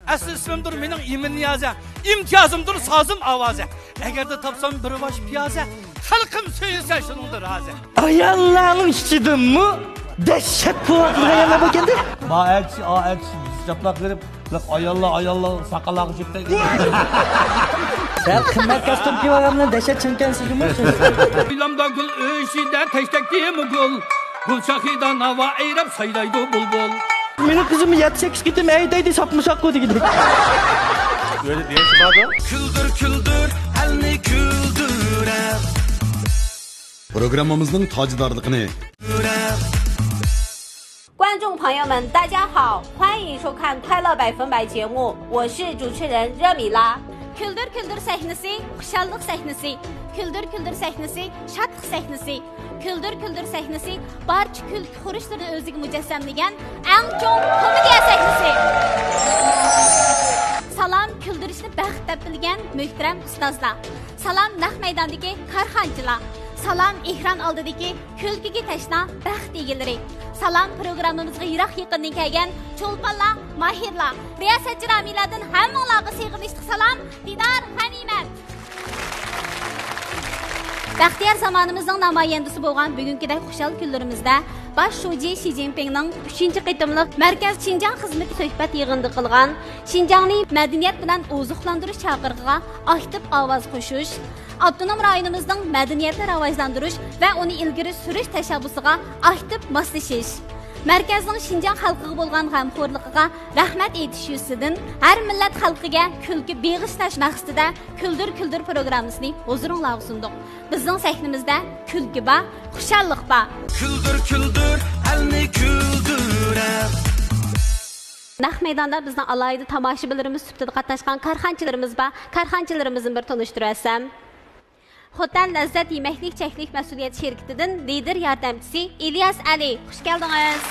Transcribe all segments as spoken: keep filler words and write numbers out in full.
ئەسلى ئىسمىمدۇر مېنىڭ ئىمىن نىيازە، ئىمتىيازىمدۇر سازىم ئاۋازى. ئەگەردە تاپسام بىر باش پىيازە، خەلقىم سۆيسە شۇنىڭدۇر رازى. ئاياللارنىڭ ئىچىدىمۇ دەھشەت قۇۋۋەتلىك ئاياللار باركەندە. ما ئەكسى، ئا ئەكسى، بىز چاپلاق بېرىپ، لىق ئاياللار، ئاياللار ساقال ئاغىچى. سەل قىممەت كاستيۇم كىيىۋالغان بىلەن دەھشەت چىڭكەنسىزمۇ؟ ئۆيلەمدە گۈل ئۆشىدە تەشتەكتىمۇ گۈل، گۈل شاخىدا ناۋا ئايراپ سايرايدۇ بۇلبۇل. مېنىڭ قىزىم يەتتە سەككىز قېتىم ئەيدەيدى ساپمۇساققۇ دېگىنى. ئۆيدە دېيىش باردا. كۈلدۈر، كۈلدۈر، ئەلنى كۈلدۈرە. پروگراممىمىزنىڭ تاجدارلىقىنى. 观众朋友们，大家好，欢迎收看《快乐百分百》节目，我是主持人热米拉。 كۈلدۈر كۈلدۈر سەھنىسى، خۇشاللىق سەھنىسى. كۈلدۈر كۈلدۈر سەھنىسى، شادلىق سەھنىسى. كۈلدۈر كۈلدۈر سەھنىسى، بارچە كۈلكە خۇرۇچلىرىنى ئۆزىگە مۇجەسسەملىگەن ئەڭ چوڭ كومېدىيە سەھنىسى. سالام، كۈلدۈرۈشنى بەخت دەپ بىلگەن مۆھتەرەم ئۇستازلار. سالام، نەق مەيداندىكى كارخانىچىلار. سالام، ئېكران ئالدىدىكى كۈلكىگە تەشنا بەخت ئىگىلىرى. سالام، پروگراممىمىزغا يىراق يېقىندىن كەلگەن چولپانلار، ماھىرلار. رىياسەتچى رامىلەدىن ھەممىڭلارغا سىغىنىشلىق سالام، دىدار غەنىيمەت. بەختىيار زامانىمىزنىڭ نامايەندىسى بولغان بۈگۈنكىدەك خۇشال كۈنلىرىمىزدە باش شۇجى شى جىنپىڭنىڭ ئۈچىنچى قېتىملىق مەركەز شىنجاڭ خىزمىتى سۆھبەت يىغىنىدا قىلغان شىنجاڭنى مەدەنىيەت بىلەن ئوزۇقلاندۇرۇش چاقىرىقىغا ئاكتىپ ئاۋاز قوشۇش، ئاپتونوم رايونىمىزنىڭ مەدەنىيەتنى راۋاجلاندۇرۇش ۋە ئۇنى ئىلگىرى سۈرۈش تەشەببۇسىغا ئاكتىپ ماسلىشىش، مەركەزنىڭ شىنجاڭ خەلقىگە بولغان غەمخورلۇقىغا رەھمەت ئېيتىش يۈزىسىدىن ھەر مىللەت خەلقىگە كۈلكە بېغىشلاش مەقسىتىدە كۈلدۈر كۈلدۈر پروگراممىسىنى ھۇزۇرۇڭلارغا سۇندۇق. بىزنىڭ سەھنىمىزدە كۈلكە بار، خۇشاللىق بار. كۈلدۈر، كۈلدۈر، ئەلنى كۈلدۈرە. نەق مەيداندا بىزنىڭ ئالاھىدە تاماشىبىنلىرىمىز سۈپىتىدە قاتناشقان كارخانىچىلىرىمىز بار. كارخانىچىلىرىمىزنى بىر تونۇشتۇرۇۋەتسەم. خوتەن لەززەت يېمەكلىك چەكلىك مەسئۇلىيەت شىركىتىدىن لىدىر ياردەمچىسى ئىلياس ئەلى، خۇش كەلدىڭىز.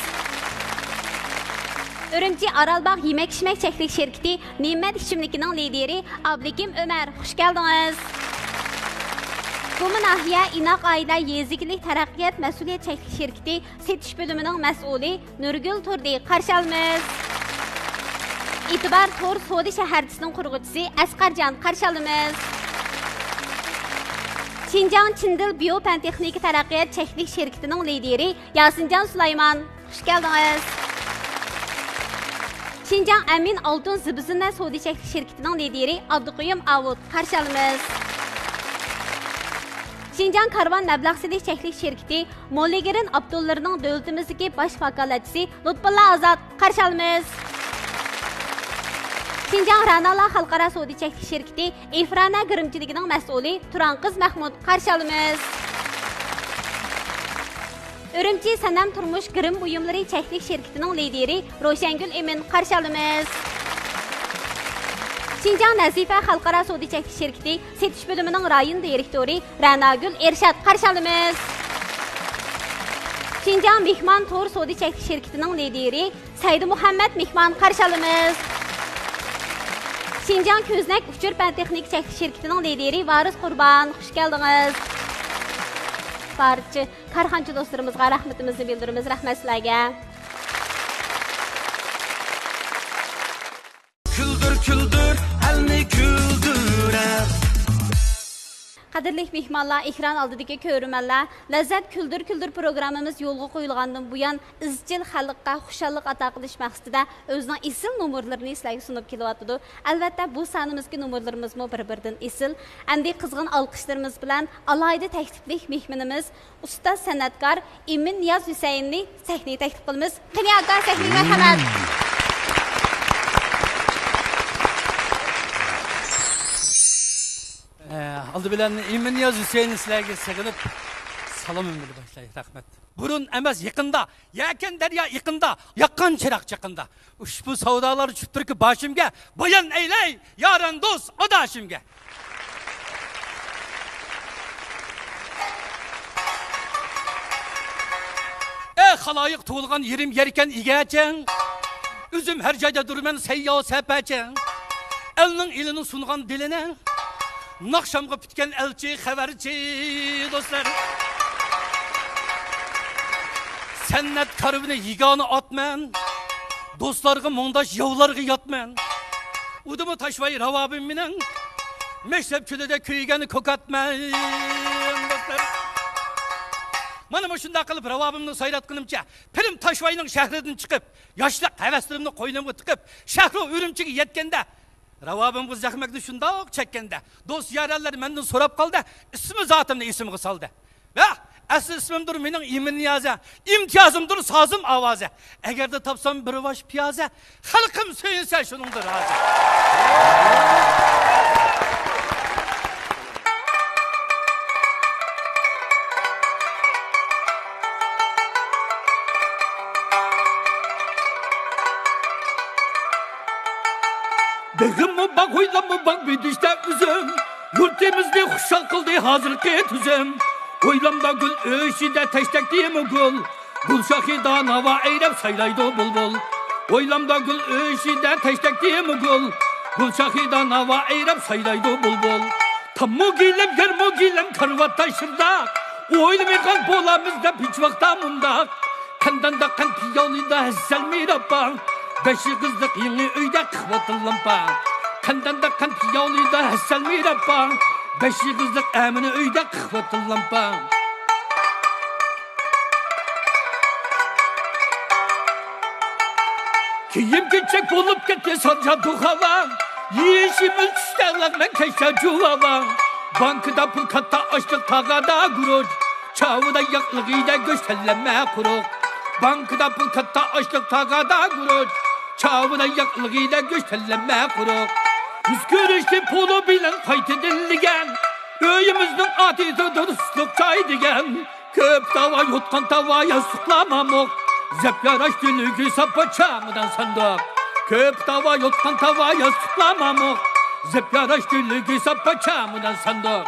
ئۈرۈمچى ئارالباغ يېمەك-ئىچمەك چەكلىك شىركىتى نېمەت ئىچىملىكىنىڭ لىدىرى ئابلىكىم ئۆمەر، خۇش كەلدىڭىز. گۇما ناھىيە ئىناق ئائىلە يېزا ئىگىلىك تەرەققىيات مەسئۇلىيەت چەكلىك شىركىتى سېتىش بۆلۈمىنىڭ مەسئۇلى نۇرگۈل تۇردى، قارشى ئالىمىز. ئېتىبار تور سودا شەھەرچىسىنىڭ قۇرغۇچىسى ئەسقەرجان، قارشى ئالىمىز. شىنجاڭ چىندىل بىيو پەن تېخنىكا تەرەققىيات چەكلىك شىركىتىنىڭ لىدىرى ياسىنجان سۇلايمان، خۇش كەلدىڭىز. شىنجاڭ ئەمىن ئالتۇن زىبۇزىننە سودا چەكلىك شىركىتىنىڭ لىدىرى ئابدۇقېيۇم ئاۋۇت، قارشى ئالىمىز. شىنجاڭ كارۋان مەبلەغ سېلىش چەكلىك شىركىتى موللىگرىن ئاپتوللىرىنىڭ دۆلىتىمىزدىكى باش ۋاكالەتچىسى لۇتپۇللا ئازاد، قارشى ئالىمىز. شىنجاڭ رەنالا خەلقئارا سودا چەكلىك شىركىتى ئىفرانە گىرىمچىلىكىنىڭ مەسئۇلى تۇرانقىز مەھمۇت، قارشى ئالىمىز. ئۈرۈمچى سەنەم تۇرمۇش گىرىم بۇيۇملىرى چەكلىك شىركىتىنىڭ لىدىرى روشەنگۈل ئىمىن، قارشى ئالىمىز. شىنجاڭ نەزىپە خەلقئارا سودا چەكلىك شىركىتى سېتىش بۆلۈمىنىڭ رايون دىرېكتورى رەناگۈل ئېرشات، قارشى ئالىمىز. شىنجاڭ مېھمان تور سودا چەكلىك شىركىتىنىڭ لىدىرى سەيدىمۇھەممەت مېھمان، قارشى ئالىمىز. شىنجاڭ كۆزنەك ئۇچۇر پەن تېخنىكا چەكلىك شىركىتىنىڭ لىدىرى ۋارىس قۇربان، خۇش كەلدىڭىز. بارچە كارخانىچى دوستلىرىمىزغا رەھمىتىمىزنى بىلدۈرىمىز، رەھمەت سىلەرگە. كۈلدۈر، كۈلدۈر، ئەلنى كۈلدۈرە. قەدىرلىك مېھمانلار، ئېكران ئالدىدىكى كۆرۈرمەنلەر، لەززەت كۈلدۈر كۈلدۈر پروگراممىمىز يولغا قويۇلغاندىن بۇيان، ئىزچىل خەلققە خۇشاللىق ئاتا قىلىش مەقسىتىدە ئۆزىنىڭ ئېسىل نومۇرلىرىنى سىلەرگە سۇنۇپ كېلىۋاتىدۇ. ئەلۋەتتە، بۇ سانىمىزدىكى نومۇرلىرىمىزمۇ بىر-بىرىدىن ئېسىل. ئەمدى قىزغىن ئالقىشلىرىمىز بىلەن ئالاھىدە تەكلىپلىك مېھمىنىمىز، ئۇستاز سەنئەتكار ئىمىن نىياز ھۈسەيىننى سەھنىگە تەكلىپ قىلىمىز. قېنى ئاكا، سەھنىگە مەرھەمەت. ئە، ئالدى بىلەن ئىمىن نىياز ھۈسەيىننى سىلەرگە سېغىنىپ سالامىم بىلەن باشلاي. رەھمەت. بۇرۇن ئەمەس، يېقىندا، يەكەن دەريا ئېقىندا، ياققان چىراغ چېقىندا. ئۇشبۇ سەۋدالار چۈشۈپتۇركى باشىمگە، بايان ئەيلەي، يارەن دوست، ئاداشىمگە. ئەي خالايىق، تۇغۇلغان يېرىم يەركەن ئىگەچىڭ. ئۆزۈم ھەر جايدا تۇرىمەن سەيياھ سەپەرچىڭ. ئەلنىڭ ئېلىنىڭ سۇنغان دىلىنى، ناخشامغا پۈتكەن ئەلچى خەۋەرچى دوستلار. سەنئەت كارۋىنى يېگانە ئاتمەن، دوستلارغا مۇڭداش، ياۋلارغا ياتمەن. ئۇدۇمى تاشۋاي راۋابىم مېنىڭ، مەشرەپ چۆلىدە كۆيگەن كوكات مەن. دوستلار، مانا مۇشۇنداق قىلىپ راۋابىمنى سايراتقىنىمچە، پىلىم تاشۋاينىڭ شەھىرىدىن چىقىپ، ياشلىق ھەۋەسلىرىمنى قوينۇمغا تىقىپ، شەھىرۇ ئۈرۈمچىگە يەتكەندە، راۋابىم بۇ زەخمەتنى شۇنداق چەككەندە، دوست يارەنلەر مەندىن سوراپ قالدى، ئىسمى زاتىمنى ئېسىمگە سالدى. ۋە ئەسلى ئىسمىمدۇر مېنىڭ ئىمىن نىيازە، ئىمتىيازىمدۇر سازىم ئاۋازى. ئەگەردە تاپسام بىر باش پىيازە، خەلقىم سۆيۈنسە شۇنىڭدا رازى. بېغىممۇ باغ، ھويلاممۇ باغ، بېدىشتە ئۈزۈم. يۇرتىمىزنى خۇشال قىلدى ھازىرقى تۈزۈم. ھويلامدا گۈل ئۆسىدە تەشتەك تېمە گۈل. گۈل شاخىدا ناۋا ئەيرەپ سايرايدۇ بۇلبۇل. ھويلامدا گۈل ئۆسىدە تەشتەك تېمە گۈل. گۈل شاخىدا ناۋا ئەيرەپ سايرايدۇ بۇلبۇل. تاممۇ گىلەم، يەرمۇ گىلەم، كارىۋات تاشلىرىدا. ئويلىمىغان بولامىز دەپ ھېچ ۋاقتا مۇنداق. قەندەندە قەند پىيالىدا ھەسسەل مىرابا. بەش ئېغىزلىق يېڭى ئۆيدە قىخۋاتىدۇ لامپا. قەندەندە قەند پىيالىدا ھەسسەل مىرابا. بەش ئېغىزلىق ئەمىنە ئۆيدە قىخۋاتىدۇ لامپا. كىيىم كېچەك بولۇپ كەتتى سانجا دۇغالا. يېشىمىز چۈشتە لەغمەن كەچتە جۇۋالا. بانكىدا پۇل كاتتا، ئاشلىق تاغادا گۇرۇچ. چاۋىدا ياغلىق يېدە گۆش تەللەنمە قۇرۇق. بانكىدا پۇل كاتتا، ئاشلىق تاغادا گۇرۇچ. چاۋىدا ياغلىق يېدە گۆش تەللەنمە قۇرۇق. يۈز كۆرۈشتى پولۇ بىلەن قايتىدىن دېگەن. ئۆيىمىزنىڭ ئاتى تۇرىدۇ سۇسلۇق چاي دېگەن. كۆپ تاۋا يوتقان تاۋا ياستۇقلار مامۇق. زەپ ياراش تۈنۈگۈ ساپا چامىدان ساندۇق. كۆپ تاۋا يوتقان تاۋا ياستۇقلار مامۇق. زەپ ياراش تۈنۈگۈ ساپا چامىدان ساندۇق.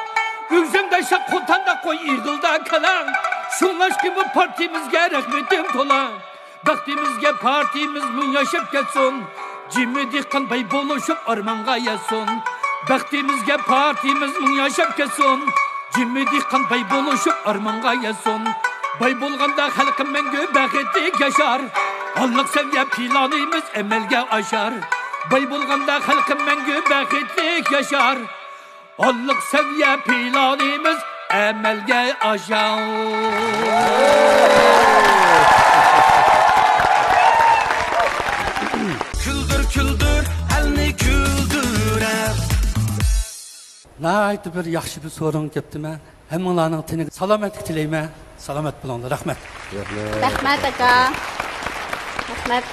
ئۆگزەمدە شاق، قوتاندا قوي، ئېغىلدا كالا. شۇڭلاشقىمۇ پارتىيىمىزگە رەھمىتىم تولا. بەختىمىزگە پارتىيىمىز مىڭ ياشاپ كەتسۇن. جىمى دېھقان باي بولۇشۇپ ئارمانغا يەتسۇن. بەختىمىزگە پارتىيىمىز مىڭ ياشاپ كەتسۇن. جىمى دېھقان باي بولۇشۇپ ئارمانغا يەتسۇن. باي بولغاندا خەلقىم مەڭگۈ بەختلىك ياشار. ھاللىق سەۋىيە پىلانىمىز ئەمەلگە ئاشار. باي بولغاندا خەلقىم مەڭگۈ بەختلىك ياشار. ھاللىق سەۋىيە پىلانىمىز ئەمەلگە ئاشار. كۈلدۈر، كۈلدۈر، ئەلنى كۈلدۈرەر. ناھايىتى بىر ياخشى بىر سورۇن كەپتىمەن. ھەممىڭلارنىڭ تېنىگە سالامەتلىك تىلەيمەن. سالامەت بولۇڭلار. رەھمەت. رەھمەت. رەھمەت، ئاكا. رەھمەت.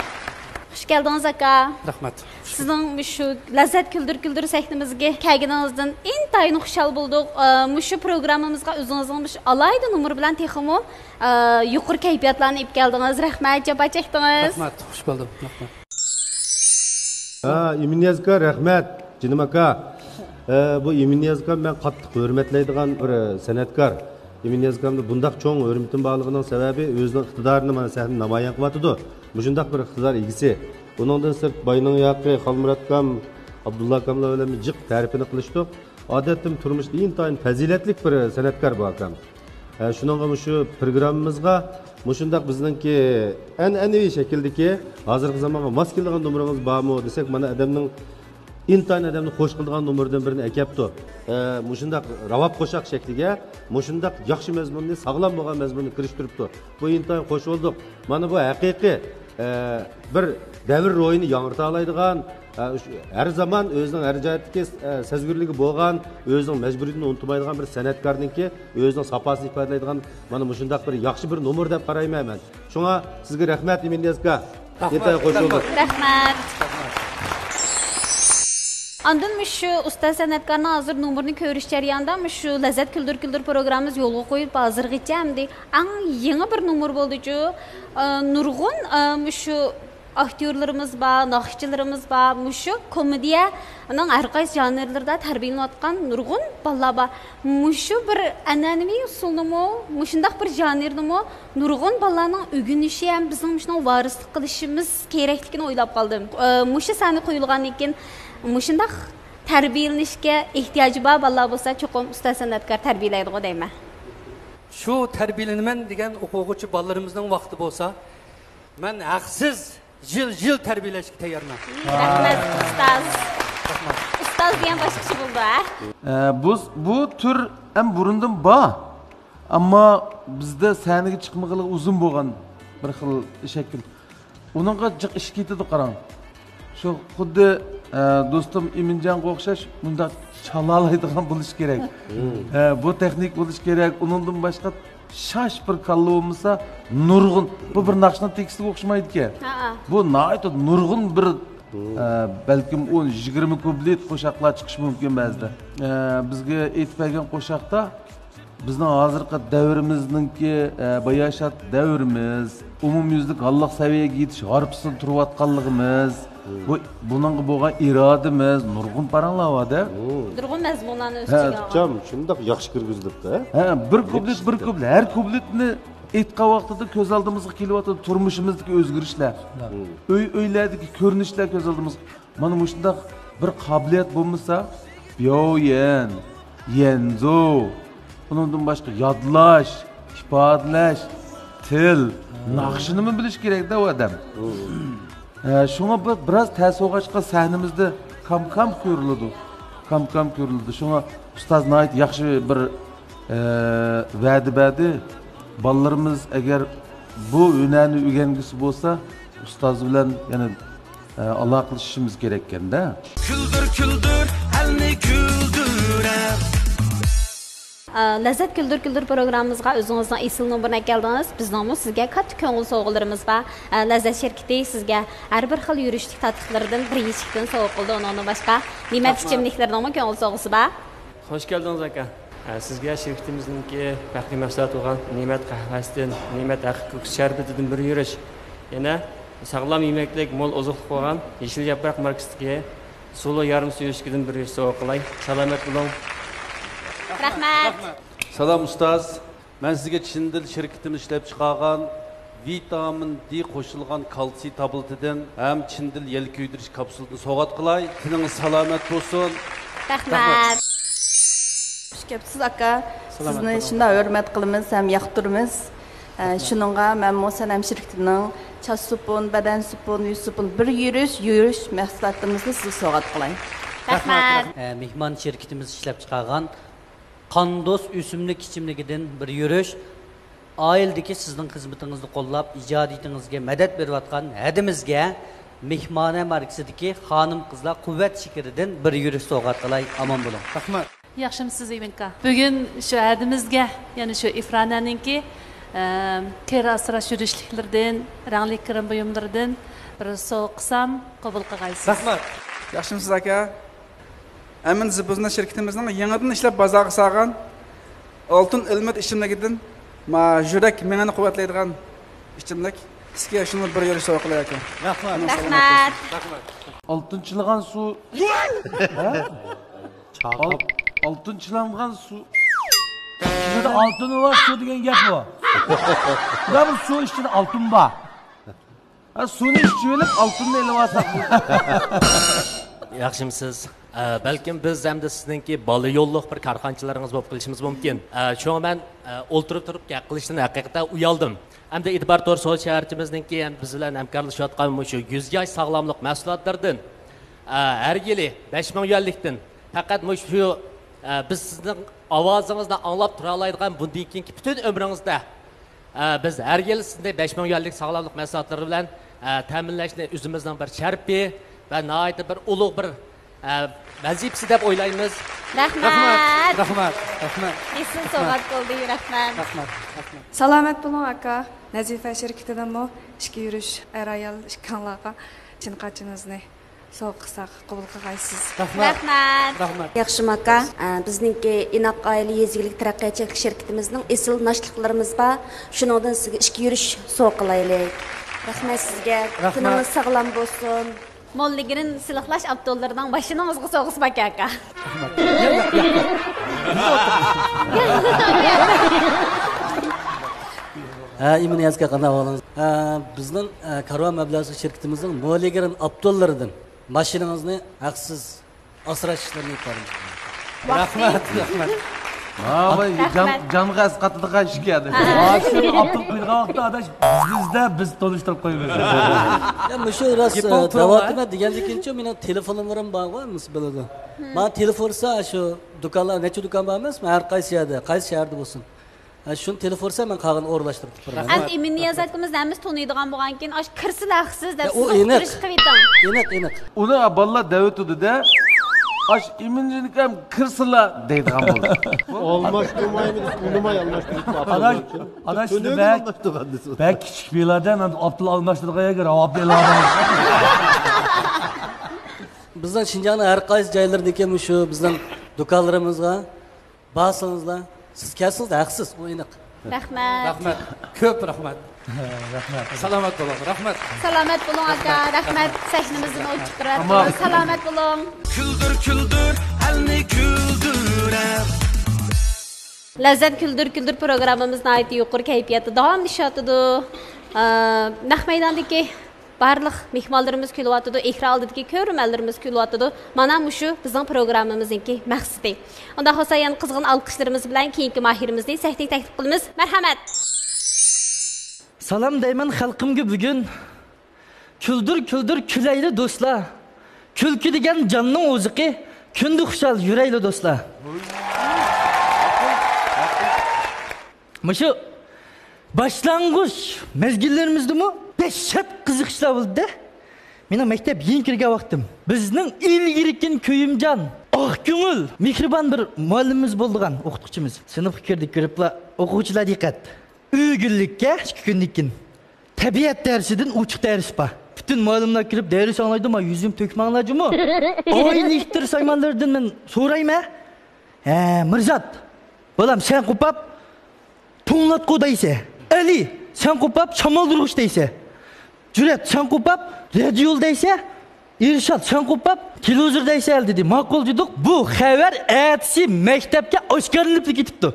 خۇش كەلدىڭىز، ئاكا. رەھمەت. سىزنىڭ مۇشۇ لەززەت كۈلدۈر كۈلدۈر سەھنىمىزگە كەلگىنىڭىزدىن ئىنتايىن خۇشال بولدۇق. ئە، مۇشۇ پروگراممىمىزغا ئۆزىڭىزنىڭ مۇشۇ ئالاھىدە نومۇر بىلەن تېخىمۇ، ئە، يۇقىرى كەيپىياتلارنى ئېلىپ كەلدىڭىز. رەھمەت، جاپا چەكتىڭىز. رەھمەت، خۇش بولدۇم. رەھمەت. ھە، ئىمىنىياز ئاكا، رەھمەت. جېنىم ئاكا، ئە، بۇ ئىمىنىياز ئاكا مەن قاتتىق ھۆرمەتلەيدىغان بىر سەنئەتكار. ئىمىنىياز ئاكامدا بۇنداق چوڭ ھۆرمىتىم بارلىقىنىڭ سەۋەبى ئۆزىنىڭ ئىقتىدارىنى مانا سەھنىدە نامايان قىلىۋاتىدۇ. مۇشۇنداق بىر ئىقتىدار ئىگىسى. ئۇنىڭدىن سىرت باينىڭ ياقى خالمۇرات ئاكام، ئابدۇللا ئاكاملار بىلەن جىق تەرىپىنى قىلىشتۇق. ئادەتتىمۇ تۇرمۇشتا ئىنتايىن پەزىلەتلىك بىر سەنئەتكار بۇ ئاكام. ئە، شۇنىڭغا مۇشۇ پروگراممىمىزغا مۇشۇنداق بىزنىڭكى ئەنئەنىۋى شەكىلدىكى ھازىرقى زامانغا ماس كېلىدىغان نومۇرىڭىز بارمۇ دېسەك، مانا ئادەمنىڭ ئىنتايىن ئادەمنى خوش قىلىدىغان نومۇردىن بىرىنى ئەكەپتۇ. ئە، مۇشۇنداق راۋاب قوشاق شەكلىگە مۇشۇنداق ياخشى مەزمۇننى، ساغلام بولغان مەزمۇننى كىرىشتۈرۈپتۇ. بۇ ئىنتايىن خوش بولدۇق. مانا بۇ ھەقىقىي، ئە، بىر دەۋر روھىنى ياڭرىتالايدىغان، ئە، شۇ، ھەر زامان ئۆزىنىڭ ھەر جەھەتتىكى، ئە، سەزگۈرلۈكى بولغان، ئۆزىنىڭ مەجبۇرىيىتىنى ئۇنتۇمايدىغان بىر سەنئەتكارنىڭكى ئۆزىنىڭ ساپاسىنى ئىپادىلەيدىغان مانا مۇشۇنداق بىر ياخشى بىر نومۇر دەپ قارايمەن مەن. شۇڭا سىزگە رەھمەت، ئىمىنىياز ئاكا. رەھمەت. ئىنتايىن خوش بولدۇق. رەھمەت. ئاندىن مۇشۇ ئۇستاز سەنئەتكارنىڭ ھازىر نومۇرىنى كۆرۈش جەريانىدا مۇشۇ لەززەت كۈلدۈر كۈلدۈر پروگراممىمىز يولغا قويۇپ ھازىرغىچە ئەمدى ئەڭ يېڭى بىر نومۇر بولدىچۇ. ئە، نۇرغۇن، ئە، مۇشۇ ئاكتيورلىرىمىز بار، ناخشىچىلىرىمىز بار، مۇشۇ كومېدىيەنىڭ ھەر قايسى ژانىرلىرىدا تەربىيەلىنىۋاتقان نۇرغۇن بالىلار بار. مۇشۇ بىر ئەنئەنىۋى ئۇسۇلنىمۇ، مۇشۇنداق بىر ژانىرنىمۇ نۇرغۇن بالىلارنىڭ ئۆگىنىشى ھەم بىزنىڭ مۇشۇنىڭغا ۋارىسلىق قىلىشىمىز كېرەكلىكىنى ئويلاپ قالدىم. ئە، مۇشۇ سەھنە قويۇلغاندىن كېيىن مۇشۇنداق تەربىيەلىنىشكە ئېھتىياجى بار بالىلار بولسا، چوقۇم ئۇستاز سەنئەتكار تەربىيەلەيدىغۇ دەيمەن. شۇ تەربىيەلىنىمەن دېگەن ئوقۇغۇچى بالىلىرىمىزنىڭ ۋاقتى بولسا، مەن ھەقسىز يىل-يىل تەربىيەلەشكە تەييارمەن. رەھمەت، ئۇستاز. ئە، بۇ، بۇ تۈر ھەم بۇرۇندىن بار. ئەمما بىزدە سەھنىگە چىقمىغىلى ئۇزۇن بولغان بىر خىل شەكىل. ئۇنىڭغا جىق ئىش كېتىدۇ، قاراڭ. شۇ خۇددى، ئە، دوستۇم ئىمىنجانغا ئوخشاش مۇنداق چالالايدىغان بولۇش كېرەك. ئە، بۇ تېخنىك بولۇش كېرەك. ئۇنىڭدىن باشقا شاش بىر كاللا بولمىسا، نۇرغۇن، بۇ بىر ناخشىنىڭ تېكىستىگە ئوخشىمايدىكەن. ھەئە. بۇ ناھايىتى نۇرغۇن بىر، ئە، بەلكىم ئون، يىگىرمە كۇپلېت قوشاقلار چىقىشى مۇمكىن بەزىدە. ئە، بىزگە ئېيتىپ بەرگەن قوشاقتا بىزنىڭ ھازىرقى دەۋرىمىزنىڭكى، ئە، باياشات دەۋرىمىز، ئومۇميۈزلۈك ھاللىق سەۋىيەگە يېتىش ھارپىسىدا تۇرۇۋاتقانلىقىمىز، بۇ، بۇنىڭغا بولغان ئىرادىمىز، نۇرغۇن پاراڭلار بار-دە. نۇرغۇن مەزمۇنلارنى ئۆز ھە. ئىچىگە ئالغان. جام، شۇنداق ياخشى كىرگۈزۈلۈپتۇ، ھە؟ ھە، بىر كۇپلېت، بىر كۇپلېت، ھەر كۇپلېتنى ئېيتقان ۋاقتىدا كۆز ئالدىمىزغا كېلىۋاتىدۇ تۇرمۇشىمىزدىكى ئۆزگىرىشلەر. ئۆي، ئۆيلەردىكى كۆرۈنۈشلەر كۆز ئالدىمىزغا. مانا مۇشۇنداق بىر قابىلىيەت بولمىسا، بياۋيەن، يەنزۇ، ئۇنىڭدىن باشقا يادلاش، ئىپادىلەش، تىل، ناخشىنىمۇ بىلىش كېرەك-دە ئۇ ئادەم. ئە، شۇڭا بىر، بىراز تەس بولغاچقا سەھنىمىزدە كام-كام كۆرۈلىدۇ. كام-كام كۆرۈلىدۇ. شۇڭا ئۇستاز ناھايىتى ياخشى بىر، ئە، ۋەدە بەردى. بالىلىرىمىز ئەگەر بۇ ھۈنەرنى ئۆگەنگۈسى بولسا، ئۇستاز بىلەن يەنە، ئە، ئالاقىلىشىشىمىز كېرەككەن-دە. كۈلدۈر، كۈلدۈر، ئەلنى كۈلدۈرەر. ئە، لەززەت كۈلدۈر كۈلدۈر پروگراممىمىزغا ئۆزىڭىزنىڭ ئېسىل نومۇرىنى ئەكەلدىڭىز. بىزنىڭمۇ سىزگە كاتتا كۆڭۈل سوۋغىلىرىمىز بار. ئە، لەززەت شىركىتى سىزگە ھەر بىر خىل يۈرۈشلۈك تاتلىقلىرىدىن بىر يېشىكتىن سوۋغا قىلدى. ئۇنىڭدىن باشقا نېمەت ئىچىملىكلىرىنىڭمۇ كۆڭۈل سوۋغىسى بار. خوش كەلدىڭىز، ئاكا. ئە، سىزگە شىركىتىمىزنىڭكى پەخرىي مەھسۇلاتى بولغان نېمەت قەھۋەسىدىن، نېمەت ھەقىقىي كۆك شەربىتىدىن بىر يۈرۈش. يەنە ساغلام يېمەكلىك، مول ئوزۇقلۇق بولغان يېشىل ياپراق ماركىسىدىكى سۇلۇ يارىم سۇ يۈرۈشلۈكىدىن بىر يۈرۈش سوۋغا قىلاي. سالامەت بولۇڭ. رەھمەت. سالام، ئۇستاز. مەن سىزگە چىن دىل شىركىتىمىز ئىشلەپچىقارغان ۋىتامىن دې قوشۇلغان كالتسىي تابلېتىدىن ھەم چىن دىل يەل كۆيدۈرۈش كاپسۇلىدىن سوۋغات قىلاي. تېنىڭىز سالامەت بولسۇن. رەھمەت. رەھمەت. خۇش كەپسىز، ئاكا. سىزنى شۇنداق ھۆرمەت قىلىمىز ھەم ياقتۇرىمىز. ئە، شۇنىڭغا مەنمۇ سەنەم شىركىتىنىڭ چاچ سوپۇن، بەدەن سوپۇن، يۈز سوپۇن، بىر يۈرۈش، يۈرۈش مەھسۇلاتلىرىمىزنى سىزگە سوۋغات قىلاي. رەھمەت. ئە، مېھمان شىركىتىمىز ئىشلەپچىقارغان قان دوست ئۆسۈملۈك ئىچىملىكىدىن بىر يۈرۈش، ئائىلىدىكى سىزنىڭ خىزمىتىڭىزنى قوللاپ، ئىجادىيىتىڭىزگە مەدەت بېرىۋاتقان ھەدىمىزگە مېھمانە ماركىسىدىكى خانىم قىزلار قۇۋۋەت شېكىرىدىن بىر يۈرۈش سوۋغات قىلاي. ئامان بولۇڭ. رەھمەت. ياخشىمۇسىز، ئىمىنكا؟ بۈگۈن شۇ ھەدىمىزگە، يەنى شۇ ئىفرانەنىڭكى، ئە، تېرە ئاسراش يۈرۈشلۈكلىرىدىن، رەڭلىك كىرىم بۇيۇملىرىدىن بىر سوۋغا قىلسام، قوبۇل قىلغايسىز. رەھمەت. ياخشىمۇسىز، ئاكا؟ ئەمىن زىبۇزنىڭ شىركىتىمىزنىڭ يېڭىدىن ئىشلەپ بازارغا سالغان ئالتۇن ئىلمېنىت ئىچىملىكىدىن، ما، يۈرەك مېڭىنى قۇۋۋەتلەيدىغان ئىچىملىك. سىزگە شۇنى بىر يۈرۈش سوۋغا قىلاي، ئاكا. رەھمەت. رەھمەت. ئالتۇن چىلىغان سۇ. ھە؟ ئال-، ئالتۇن چىلانغان سۇ. ئىچىدە ئالتۇن بار، سۇ دېگەن گەپ بۇ. بۇ سۇ ئىچىدە ئالتۇن بار. ھە، سۇنى ئىچىۋېلىپ، ئالتۇننى ئېلىۋالساق. ياخشىمۇسىز؟ ئە، بەلكىم بىز ئەمدى سىزنىڭكى بالا يوللۇق بىر كارخانىچىلىرىڭىز بولۇپ قېلىشىمىز مۇمكىن. ئە، شۇڭا مەن، ئە، ئولتۇرۇپ تۇرۇپ گەپ قىلىشتىن ھەقىقەتەن ئۇيالدىم. ئەمدى ئىدىبار تور سودا شەھەرچىمىزنىڭكى ھەم بىز بىلەن ھەمكارلىشىۋاتقان مۇشۇ يۈز ياش ساغلاملىق مەھسۇلاتلىرىدىن، ئە، ھەر يىلى بەش مىڭ يۈەنلىكتىن پەقەت مۇشۇ، ئە، بىز سىزنىڭ ئاۋازىڭىزنى ئاڭلاپ تۇرالايدىغان بۇندىن كېيىنكى پۈتۈن ئۆمرىڭىزدە ئە، بىز ھەر يىل سىزنى بەش مىڭ يۈەنلىك ساغلاملىق مەھسۇلاتلىرى بىلەن، ئە، تەمىنلەشنى ئۆزىمىزنىڭ بىر شەرىپى ۋە ناھايىتى بىر ئۇلۇغ بىر، ئە، ۋەزىپىسى دەپ ئويلايمىز. رەھمەت. رەھمەت، رەھمەت. ئېسىل سوۋغات بولدى، رەھمەت. رەھمەت، رەھمەت. سالامەت بولۇڭ، ئاكا. نەزىفە شىركىتىدىنمۇ ئىككى يۈرۈش ئەر-ئايال ئىككىڭلارغا چىنقاچىڭىزنى سوۋغا قىلساق قوبۇل قىلغايسىز. رەھمەت. رەھمەت. رەھمەت. ياخشىمۇ ئاكا؟ ئە، بىزنىڭكى ئىناق ئائىلە يېزا ئىگىلىك تەرەققىيات چەكلىك شىركىتىمىزنىڭ ئېسىل ناشتىلىقلىرىمىز بار. شۇنىڭدىن سىزگە ئىككى يۈرۈش سوۋغا قىلايلى. رەھمەت سىزگە. رەھمەت. كۈنىڭىز ساغلام بولسۇن. موللىگرىن سىلىقلاش ئاپتوللىرىنىڭ ماشىنىڭىزغا سوۋغىسى بار ئاكا. ھە، ئىمىن يازكا قانداق ئەھۋالىڭىز؟ ھە، بىزنىڭ، ئە، كارۋان مەبلەغ شىركىتىمىزنىڭ موللىگرىن ئاپتوللىرىدىن ماشىنىڭىزنى ھەقسىز ئاسراش ئىشلىرىنى ئېلىپ بارىمىز. رەھمەت، رەھمەت. ھا، ۋاي، جان، رەھمەت. جانغا ئەسقاتىدىغان ئىش ئىكەن. ھا. شۇنى ئاپتوپ قويىدىغان ۋاقىتتا ئاداش، بىز، بىزدە بىز تونۇشتۇرۇپ قويىمىز. يا، مۇشۇ راست، گېپىڭ ئە، توغرا. دەۋاتىمەن دېگەندىكىنچۇ، مېنىڭ تېلېفون نومۇرۇم بارغۇ، مۇشۇ بىلىدۇ. ماڭا تېلېفون ئۇرسا، شۇ دۇكانلار، نەچچە دۇكان بار ئەمەس، ھەر قايسى يەردە، قايسى شەھەردە بولسۇن. ھە، شۇنى تېلېفون ئۇرسا، مەن قالغان ئورۇنلاشتۇرۇپ تۇرىمەن. ئەمدى ئىمىن نىياز ئاكىمىزنى ھەممىسى تونۇيدىغان بولغانكىن، ئاش كىرسىلا ھەقسىز دەپ يا، ئۇ سىز ئېنىق. ئۇقتۇرۇشقا قىلىۋېتىڭ. ئېنىق، ئېنىق. ئۇنى بالىلار دەۋېتىدۇ-دە، ئاش ئىمىن جىنىكەم كىرسىلا دەيدىغان بولدى. ئالماشتۇرمايمىز، ئۇنىماي ئالماشتۇرۇپ ئاداش، ئاداش، سىز تۈنۈگۈن بەك، ئالماشتۇرغان دېسۇن. بەك كىچىك بېلادە، مەن ئابدۇللا ئالماشتۇرغان يەرگە راۋاب بېلادە. بىزنىڭ شىنجاڭنىڭ ھەر قايسى جايلىرىدىكى مۇشۇ بىزنىڭ دۇكانلىرىمىزغا بارسىڭىزلا، سىز كەلسىڭىز ھەقسىز، ئۇ ئېنىق. رەھمەت. رەھمەت. كۆپ رەھمەت. رەھمەت. سالامەت بولۇڭ. رەھمەت. سالامەت بولۇڭ، ئاكا. رەھمەت. سەھنىمىزدىن ئوت چىقىرىۋەتتىڭىز. تامام. سالامەت بولۇڭ. كۈلدۈر، كۈلدۈر، ئەلنى كۈلدۈرە. لەززەت كۈلدۈر، كۈلدۈر پروگراممىمىز ناھايىتى يۇقىرى كەيپىياتتا داۋاملىشىۋاتىدۇ. ئا، نەق مەيداندىكى بارلىق مېھمانلىرىمىز كۈلۈۋاتىدۇ، ئېكران ئالدىدىكى كۆرۈرمەنلىرىمىز كۈلۈۋاتىدۇ. مانا مۇشۇ بىزنىڭ پروگراممىمىزنىڭكى مەقسىتى. ئۇنداق بولسا يەنە قىزغىن ئالقىشلىرىمىز بىلەن كېيىنكى ماھىرىمىزنى سەھنىگە تەكلىپ قىلىمىز. مەرھەمەت! سالام دەيمەن خەلقىمگە بۈگۈن. كۈلدۈر، كۈلدۈر، كۈلەيلى دوستلار. كۈلكە دېگەن جاننىڭ ئوزۇقى. كۈندە خۇشال يۈرەيلى دوستلار. مۇشۇ باشلانغۇچ مەزگىللىرىمىزدىمۇ دەھشەت قىزىق ئىشلار بولدى-دە. مېنىڭ مەكتەپ يېڭى كىرگەن ۋاقتىم. بىزنىڭ ئىلگىرىكىن كۆيۈمجان، ئاق كۆڭۈل، مېھرىبان بىر مۇئەللىمىمىز بولىدىغان، ئوقۇتقۇچىمىز. سىنىپقا كىردى، كىرىپلا، ئوقۇغۇچىلار دىققەت. ئۆگۈنلۈككە ئىككى كۈندىن كېيىن تەبىئەت دەرسىدىن ئوچۇق دەرس بار. پۈتۈن مۇئەللىملەر كىرىپ دەرس ئاڭلايدۇ، ما يۈزۈم تۆكمەڭلار جۇمۇ. ئاينى ئىتتىر سايمانلىرىدىن مەن سورايمەن. ھە، مىرزات، بالام، سەن قوپاپ توڭلاتقۇ دەيسە. ئەلى، سەن قوپاپ شامالدۇرغۇچ دەيسە. جۈرئەت، سەن قوپاپ رادىيول دەيسە. ئىرشاد، سەن قوپاپ تېلېۋىزور دەيسە ئەلى دېدى. ماقۇل دېدۇق. بۇ خەۋەر ئەتىسى مەكتەپكە ئاشكارىلىنىپ كېتىپتۇ.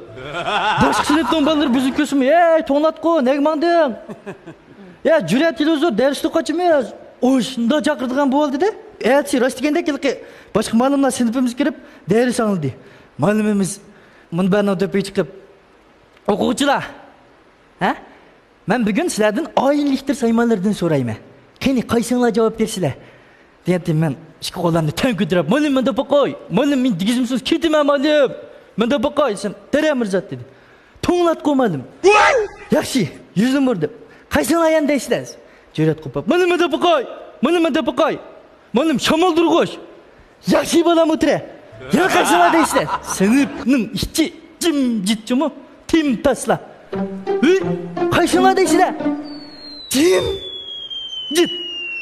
باشقا سىنىپنىڭ بالىلىرى بىزنى كۆرسىمۇ، ھەي، توڭلاتقۇ، نەگە ماڭدىڭ؟ يا، جۈرئەت تېلېۋىزور دەرستىن قاچىمىز. ئۇ شۇنداق چاقىرىدىغان بولدى-دە. ئەتىسى راست دېگەندەك ھېلىقى باشقا مۇئەللىملەر سىنىپىمىزغا كىرىپ دەرس ئاڭلىدى. مۇئەللىمىمىز مۇنبەرنىڭ تۆپىگە چىقىپ، ئوقۇغۇچىلار، ھە؟ مەن بۈگۈن سىلەردىن ئاينى ئىتتىر سايمانلىرىدىن سورايمەن. قېنى، قايسىڭلار جاۋاب بېرىسىلەر؟ دېگەنتىم مەن ئىككى قوللارنى تەڭ كۆتۈرۈپ، مۇئەللىم، مەندە بولقاي! مۇئەللىم، مېنى دېگۈزمىسىڭىز كېتىمەن، مۇئەللىم! مەندە بولقاي! دېسەم، دەرە مىرزات دېدى. توڭلاتقۇ مۇئەللىم. ياخشى، يۈزنى بۇردۇم. قايسىڭلار يەنە دەيسىلەر؟ جۈرئەت قوپاپ، مۇئەللىم، مەندە بولقاي! مۇئەللىم، مەندە بولقاي! مۇئەللىم، شامالدۇرغۇچ! ياخشى بالام، ئولتۇرە! يەنە قايسىڭلار دەيسىلەر؟ سىنىپنىڭ ئىچى جىمجىت جۇمۇ، تىمتاسلا. ھېي، قايسىڭلار دەيسىلەر؟ جىمجىت.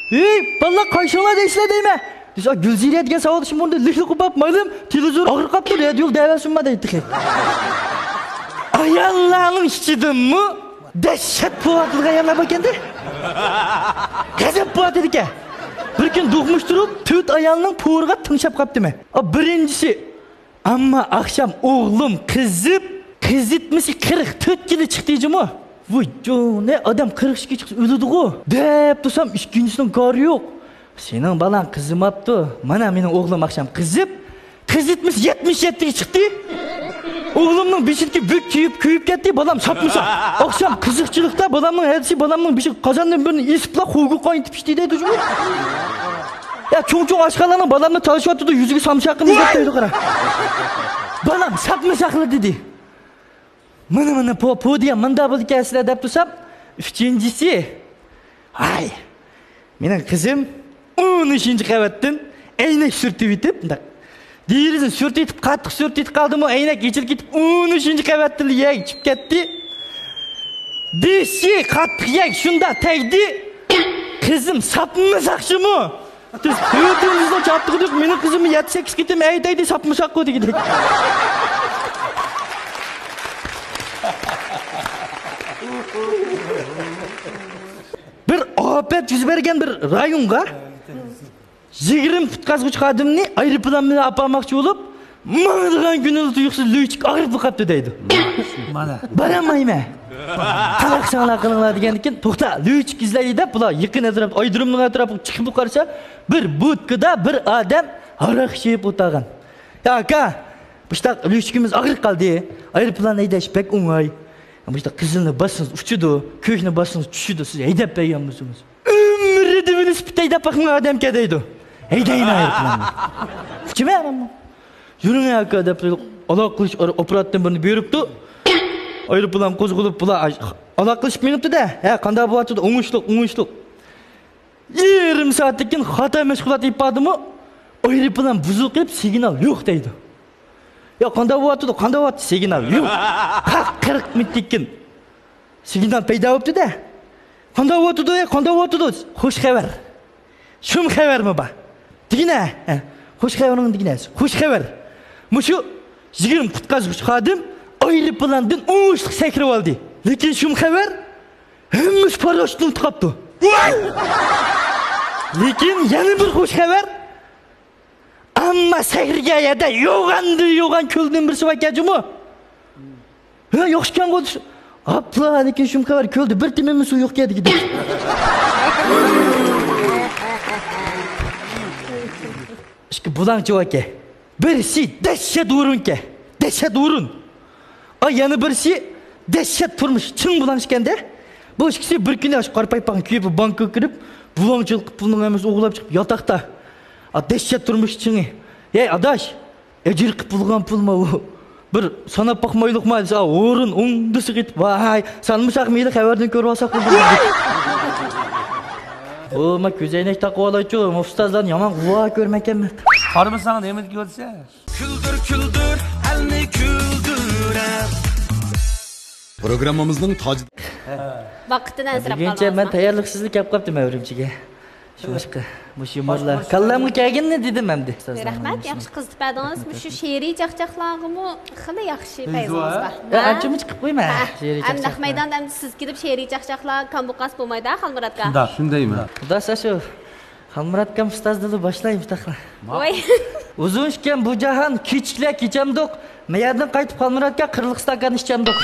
ھېي، بالىلار، قايسىڭلار دەيسىلەر دەيمەن. دېسە، گۈلزىرە دېگەن ساۋاقدىشىم بۇندا لىكلىك قوپاپ، مايلىم، تېلېۋىزور ئاغرىپ قاپتۇ، رادىيو دەۋەرسۇنما دەيدۇ تېخى. ئاياللارنىڭ ئىچىدىمۇ دەھشەت بولۇۋاتىدىغان ئاياللار باركەندە. غەزەپ بولۇۋاتىدىكەن. بىر كۈنى دوقمۇشتۇرۇپ، تۆت ئايالنىڭ پورىغا تىڭشاپ قاپتىمەن. ئا، بىرىنچىسى، ئەمما ئاخشام ئوغلۇم قىزىپ، قىزىتمىسى قىرىق تۆت كىلو چىقتى جۇمۇ. ۋۇي جۇنى، ئادەم قىرىق ئىككى چىقسا ئۆلىدىغۇ دەپ تۇرسام، ئىككىنچىسىنىڭ كارى يوق. سېنىڭ بالاڭ قىزىماپتۇ. مانا مېنىڭ ئوغلۇم ئاخشام قىزىپ، قىزىتمىسى يەتمىش يەتتىگە چىقتى. ئوغلۇمنىڭ بېشىدىكى بۈك كېيىپ كۆيۈپ كەتتى، بالام ساپمۇساق. ئاخشام قىزىقچىلىقتا بالامنىڭ ھەدىسى بالامنىڭ بېشىغا قازاندىن بىرنى ئېسىپلا خوگۇ قاينىتىپ ئىچتى دەيدۇ جۇمۇ. يا، چوڭ-چوڭ ئاشخانىلارنىڭ بالامنى تالىشىۋاتىدۇ، يۈزىگە سامشاقىنى ئىزدەپ دەيدۇ، قارا. بالام ساپمۇساقلا دېدى. مانا، مانا، پو، پو دېگەن مۇنداق بولىدىكەن سىلەر دەپ تۇرسام، ئۈچىنچىسى، ھاي، مېنىڭ قىزىم ئون ئۈچىنچى قەۋەتتىن ئەينەك سۈرتۈۋېتىپ، مۇنداق دېرىزىنى سۈرتۈۋېتىپ، قاتتىق سۈرتۈۋېتىپ قالدىمۇ، ئەينەك ئېچىلىپ كېتىپ، ئون ئۈچىنچى قەۋەتتىن يەرگە چۈشۈپ كەتتى. بېشى قاتتىق يەرگە شۇنداق تەگدى، قىزىم ساپمۇساق جۇمۇ. بىز تۆتىمىزنىڭ چاتىقىدۇق، مېنىڭ قىزىممۇ يەتتە سەككىز قېتىم ئەي دەيدۇ، ساپمۇساققۇ دېگۈدەك. بىر ئاپەت يۈز بەرگەن بىر رايونغا يىگىرمە پۇت قازغۇچ خادىمنى ئايروپىلان بىلەن ئاپارماقچى بولۇپ، ماڭىدىغان كۈنىلا تۇيۇقسىز لۈيچۈك ئاغرىپلا قاپتۇ دەيدۇ. مانا. بارالمايمەن. قاراقساڭلار قىلىڭلار دېگەندىكىن، توختا، لۈيچۈك ئىزلەيلى دەپ، بۇلار يېقىن ئەتراپ، ئايرودرومنىڭ ئەتراپىغا چىقىپلا قارىسا، بىر بۇدكىدا بىر ئادەم ھاراق ئىچىپ ئولتۇرغان. يا ئاكا، مۇشتاق لۈشكىمىز ئاغرىپ قالدى. ئايروپىلان ھەيدەش بەك ئوڭاي. مۇشتاق قىزىلنى باسسىڭىز ئۇچىدۇ، كۆكنى باسسىڭىز چۈشىدۇ. سىز ھەيدەپ بەرگەنمىسىڭىز؟ ئۆمرىدە ۋېلىسىپىت ھەيدەپ باقمىغان ئادەمكەن دەيدۇ. ھەيدەيمەن ئايروپىلاننى. كىم ئەمما؟ يۈرۈڭ ئاكا دەپ ئالاقە قىلىش ئاپپاراتتىن بىرنى بېرىپتۇ. ئايروپىلان قوزغىلىپ بۇلار ئالاقە قىلىشىپ مېڭىپتۇ-دە. ھە، قانداق بولۇۋاتىدۇ؟ ئوڭۇشلۇق، ئوڭۇشلۇق. يېرىم سائەتتىن كېيىن خاتا مەشغۇلات ئېلىپ باردىمۇ، ئايروپىلان بۇزۇلۇپ قېلىپ سىگنال يوق دەيدۇ. يا قانداق بولۇۋاتىدۇ، قانداق بولۇۋاتىدۇ؟ سىگنال يوق. قىرىق مىنۇتتىن كېيىن سىگنال پەيدا بوپتۇ-دە. قانداق بولۇۋاتىدۇ، قانداق بولۇۋاتىدۇ؟ خوش خەۋەر. شۇم خەۋەرمۇ بار. دېگىنە، ھە، خوش خەۋىرىڭ دېگىنە، خوش خەۋەر. مۇشۇ يىگىرمە قۇتقازغۇچ خادىم ئايروپىلاندىن ئوڭۇشلۇق سەكرىۋالدى. لېكىن شۇم خەۋەر، ھەممىسى پاراشوتتىن ئۇتۇپ قاپتۇ. لېكىن يەنە بىر خوش خەۋەر. ئەمما سەكرىگەن يەردە يوغاندىن يوغان كۆلدىن بىرسى باركەن جۇمۇ. ھە، ياخشىكەنغۇ دېسە. ئاپلا، لېكىن شۇم خەۋەر، كۆلدە بىر تېمىمۇ سۇ يوق ئىكەن دېگۈدەك. ئىككى بۇلاڭچى باركەن. بىرسى دەھشەت ھۇرۇنكەن. دەھشەت ھۇرۇن. ئا، يەنە بىرسى دەھشەت تۇرمۇش چىڭ بۇلاڭچىكەن-دە. بۇ ئىككىسى بىر كۈنى ئاشۇ قارا پايپاقنى كىيىپ، بانكىغا كىرىپ، بۇلاڭچىلىق قىلىپ، پۇلنىڭ ھەممىسىنى ئوغرىلاپ چىقىپ ياتاقتا. ئا، دەھشەت تۇرمۇش چىڭى. ھەي، ئاداش، ئەجىر قىلىپ بولغان پۇلما ئۇ. بىر ساناپ باقمايلىقما دېسە، ھۇرۇن ئوڭدىسىغا يېتىپ، ۋاي، سانىمىساق مەيلى، خەۋەردىن كۆرۈۋالساق بولدى. ئۇ، ما كۆزەينەك تاقىۋالايچۇ، ئۇستازلارنى يامان غۇۋا كۆرمەكەنمەن. قارىمىساڭ نېمىنى كۆرىسەن؟ كۈلدۈر، كۈلدۈر، ئەلنى كۈلدۈرە. پروگراممىمىزنىڭ تاج. ۋاقىتتىن ئەنسىرەپ بۈگۈنچە مەن قالدىڭىزمۇ؟ تەييارلىقسىزلا كەپ قاپتىمەن ئۈرۈمچىگە. شۇ باشقا، مۇشۇ يۇمۇرلار كاللامغا كەلگىنىنى دېدىم ئەمدى. رەھمەت، ياخشى قىزىتىپ بەردىڭىز. مۇشۇ شېئىرىي چاقچاقلارغىمۇ خېلى ياخشى پەيزىڭىز بار. ئە، ئانچە-مۇنچە قىلىپ قويما. ھە، شېئىرىي ئەمدى نەق چاقچاقلار. مەيداندا ئەمدى سىز كېلىپ شېئىرىي چاقچاقلار كامبۇقاس بولمايدۇ، ھە، خالمۇراتكا؟ شۇنداق. شۇندايمۇ؟ خۇدا ساقلىسۇن. خالمۇراتكام ئۇستازدىلا باشلاي مۇشتاقلا. ۋاي. ئۇزۇن ئىكەن بۇ جاھان، كىچىكلەر كېچەمدۇق. مەيەردىن قايتىپ خالمۇراتكا قىرىق ستاكان ئىچەمدۇق.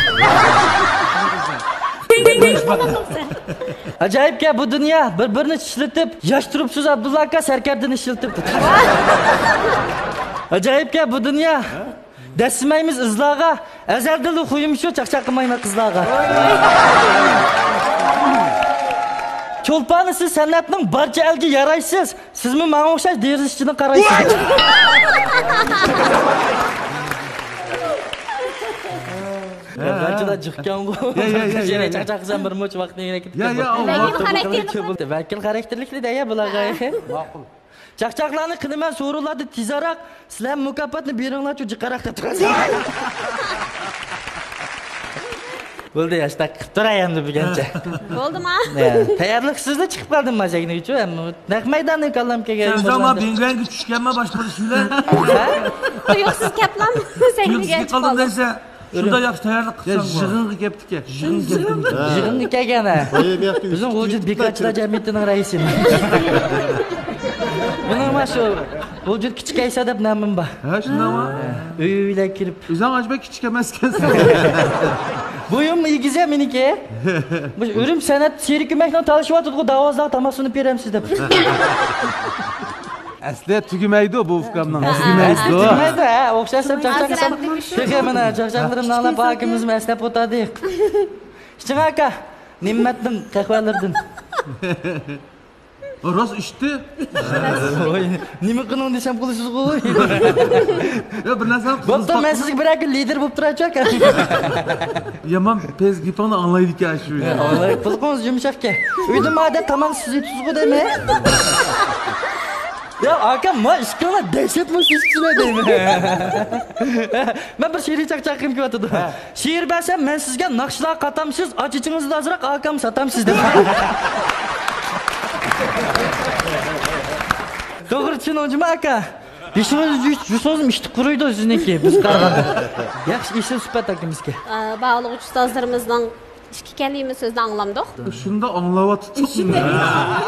ئاجايىپكەن بۇ دۇنيا، بىر-بىرىنى چىشلىتىپ، ياش تۇرۇپسىز ئابدۇللا ئاكا سەركەردىنى ئىشلىتىپ. ئاجايىپكەن بۇ دۇنيا. دەسسىمەيمىز ئىزلارغا، ئەزەلدىنلا خۇيۇم شۇ، چاقچاق قىلمايمەن قىزلارغا. چولپانى سىز سەنئەتنىڭ، بارچە ئەلگە يارايسىز. سىزمۇ ماڭا ئوخشاش دېرىزە ئىچىدىن قارايسىز. يا، بارچىلار جىقكەنغۇ. يا، يا، يا، يا، يا. چاقچاق قىلسام بىر مۇنچە ۋاقىتنى يەنە كېتىپ يا، يا، كېتىپ. ۋەكىل خاراكتېرلىك. ۋەكىل خاراكتېرلىكلى دەيە بۇلارغا. ماقۇل. چاقچاقلارنى قىلىمەن سورۇنلاردا تېزراق، سىلەر مۇكاپاتنى بېرىڭلارچۇ جىقراق دەپ تۇرىسىز. بولدى، ياشتاق قىلىپ تۇراي ئەمدى بۈگۈنچە. بولدىما؟ تەييارلىقسىزلا چىقىپ قالدىم مانا چەكنىگىچۇ. نەق مەيداننى كاللام كەلگەن. سەن زاما بىڭگەنگە چۈشكەنمە باشقا بىر شۇلە. تۇيۇقسىز كەپلام سەھنىگە چىقىپ قالدىم. شۇنداق ياخشى تەييارلىق قىلساڭ. يىغىنغا كەپتىكەن. يىغىنغا كەلگەن ھە. بىزنىڭ غۇلجا بىكارچىلار جەمئىيىتىنىڭ رەئىسى. مېنىڭ مانا شۇ غۇلجا كىچىك ئەيسا دەپ نامىم بار. ھە، شۇنداقمۇ؟ ئۆي ئۆيلەر كىرىپ. ئۆزۈڭ ئاجبەك كىچىك ئەمەسكەنسەن. بويۇم ئېگىز يا مېنىڭكى. مۇشۇ ئۈرۈمچى سەنئەت سېرى كۆمەكنىڭ تالىشىۋاتىدىغۇ داۋازدا تاماق سۇنى بېرەمسىز دەپ. ئەسلى تۈگىمەيدۇ بۇ ئۇكامنىڭ. تۈگىمەيدۇ. تۈگىمەيدۇ، ھە، ئوخشاش دەپ چاقچاق قىلسام، تېخى مانا چاقچاقلىرىمنى ئاڭلاپ ئاكىمىزمۇ ئەسنەپ ئولتۇردى. ئىچىڭ ئاكا، نېمەتنىڭ قەھۋەلىرىدىن. راست ئىچتى. ۋاي، نېمە قىلىڭ دېسەم قىلىسىزغۇ. يا، بىر نەرسە قىلىپ بوپتۇ، مەن سىزگە بىرەر كۈن لىدېر بولۇپ تۇرايچۇ ئاكا. يامان پەس گېپىڭنى ئاڭلايدىكەن شۇ. ئاڭلاي، قۇلىقىڭىز يۇمشاقكەن. ئۆيدە مادە تاماق سىز ئېتىسىزغۇ دەيمەن. يا ئاكا، ما ئىشقىلار دەھشەت بولسا ئىشچىلار دەيمەن. مەن بىر شېئىرىي چاقچاق قىلىپ كېلىۋاتىدۇ. شېئىر بەرسەم، مەن سىزگە ناخشىلار قاتامسىز، ئاچ-ئېچىڭىزنى ئازراق، ئاكام ساتامسىز دەپ. توغرا چۈشىنىڭ جۇما ئاكا. بېشىڭىز يۈسۈڭىزمۇ ئىشتىك قۇرۇيدۇ سىزنىڭكى، بىز قارىغاندا. ياخشى ئېسىل سۈپەت ئاكىمىزكى. باھالىغۇچى ئۇستازلىرىمىزنىڭ ئىككى كەلىمە سۆزىنى ئاڭلامدۇق. شۇنداق ئاڭلاۋاتىدۇق.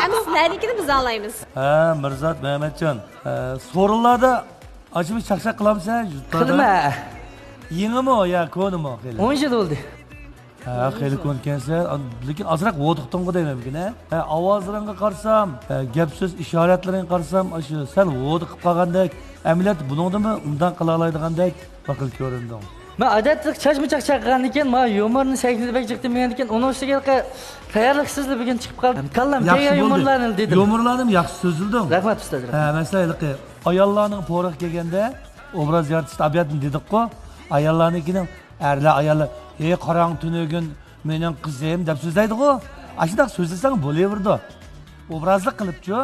ئەمدى سىز نەدىكىنى بىز ئاڭلايمىز. ھە، مىرزات مەمەتجان. ئە، سورۇنلاردا ئاشۇ بىر چاقچاق قىلامسەن؟ قىلىمەن. يېڭىمۇ يا كونىمۇ خېلى؟ ئون يىل بولدى. ھە، خېلى كونىكەنسەن. لېكىن ئازراق ھودۇقتۇڭغۇ دەيمەن بۈگۈن، ھە؟ ھە، ئاۋازلىرىڭغا قارىسام، ھە، گەپ سۆز ئىشارەتلىرىڭگە قارىسام، ئاشۇ سەل ھودۇقۇپ قالغاندەك. ئەمەلىيەتتە بۇنىڭدىنمۇ ئۇنداق قىلالايدىغاندەك بىر خىل كۆرۈندۈڭ. مەن ئادەتتە چاچما چاقچاقلىغاندىكىن، ما يۇمۇرنى سەھنىدە بەك جىق دېمىگەندىكىن، ئۇنىڭ ئۈستىگە ھېلىقى تەييارلىقسىزلا بۈگۈن چىقىپ قالدىم. كاللام ياخشى تەييار بولدى. يۇمۇرلارنى دېدىم. يۇمۇرلارنىمۇ ياخشى سۆزلىدىڭ. رەھمەت، ئۇستاز، رەھمەت. ھە، مەسىلەن، ھېلىقى ئاياللارنىڭ پورىقى كەلگەندە ئوبراز يارىتىشتا ئابىيەتنى دېدۇققۇ. ئاياللارنىڭكىنىڭ ئەرلەر، ئاياللار، «ھەي، قاراڭ تۈنۈگۈن مېنىڭ قىزىم» دەپ سۆزلەيدىغۇ. ئاشۇنداق سۆزلىسەڭ بولۇۋېرىدۇ. ئوبرازلىق قىلىپچۇ.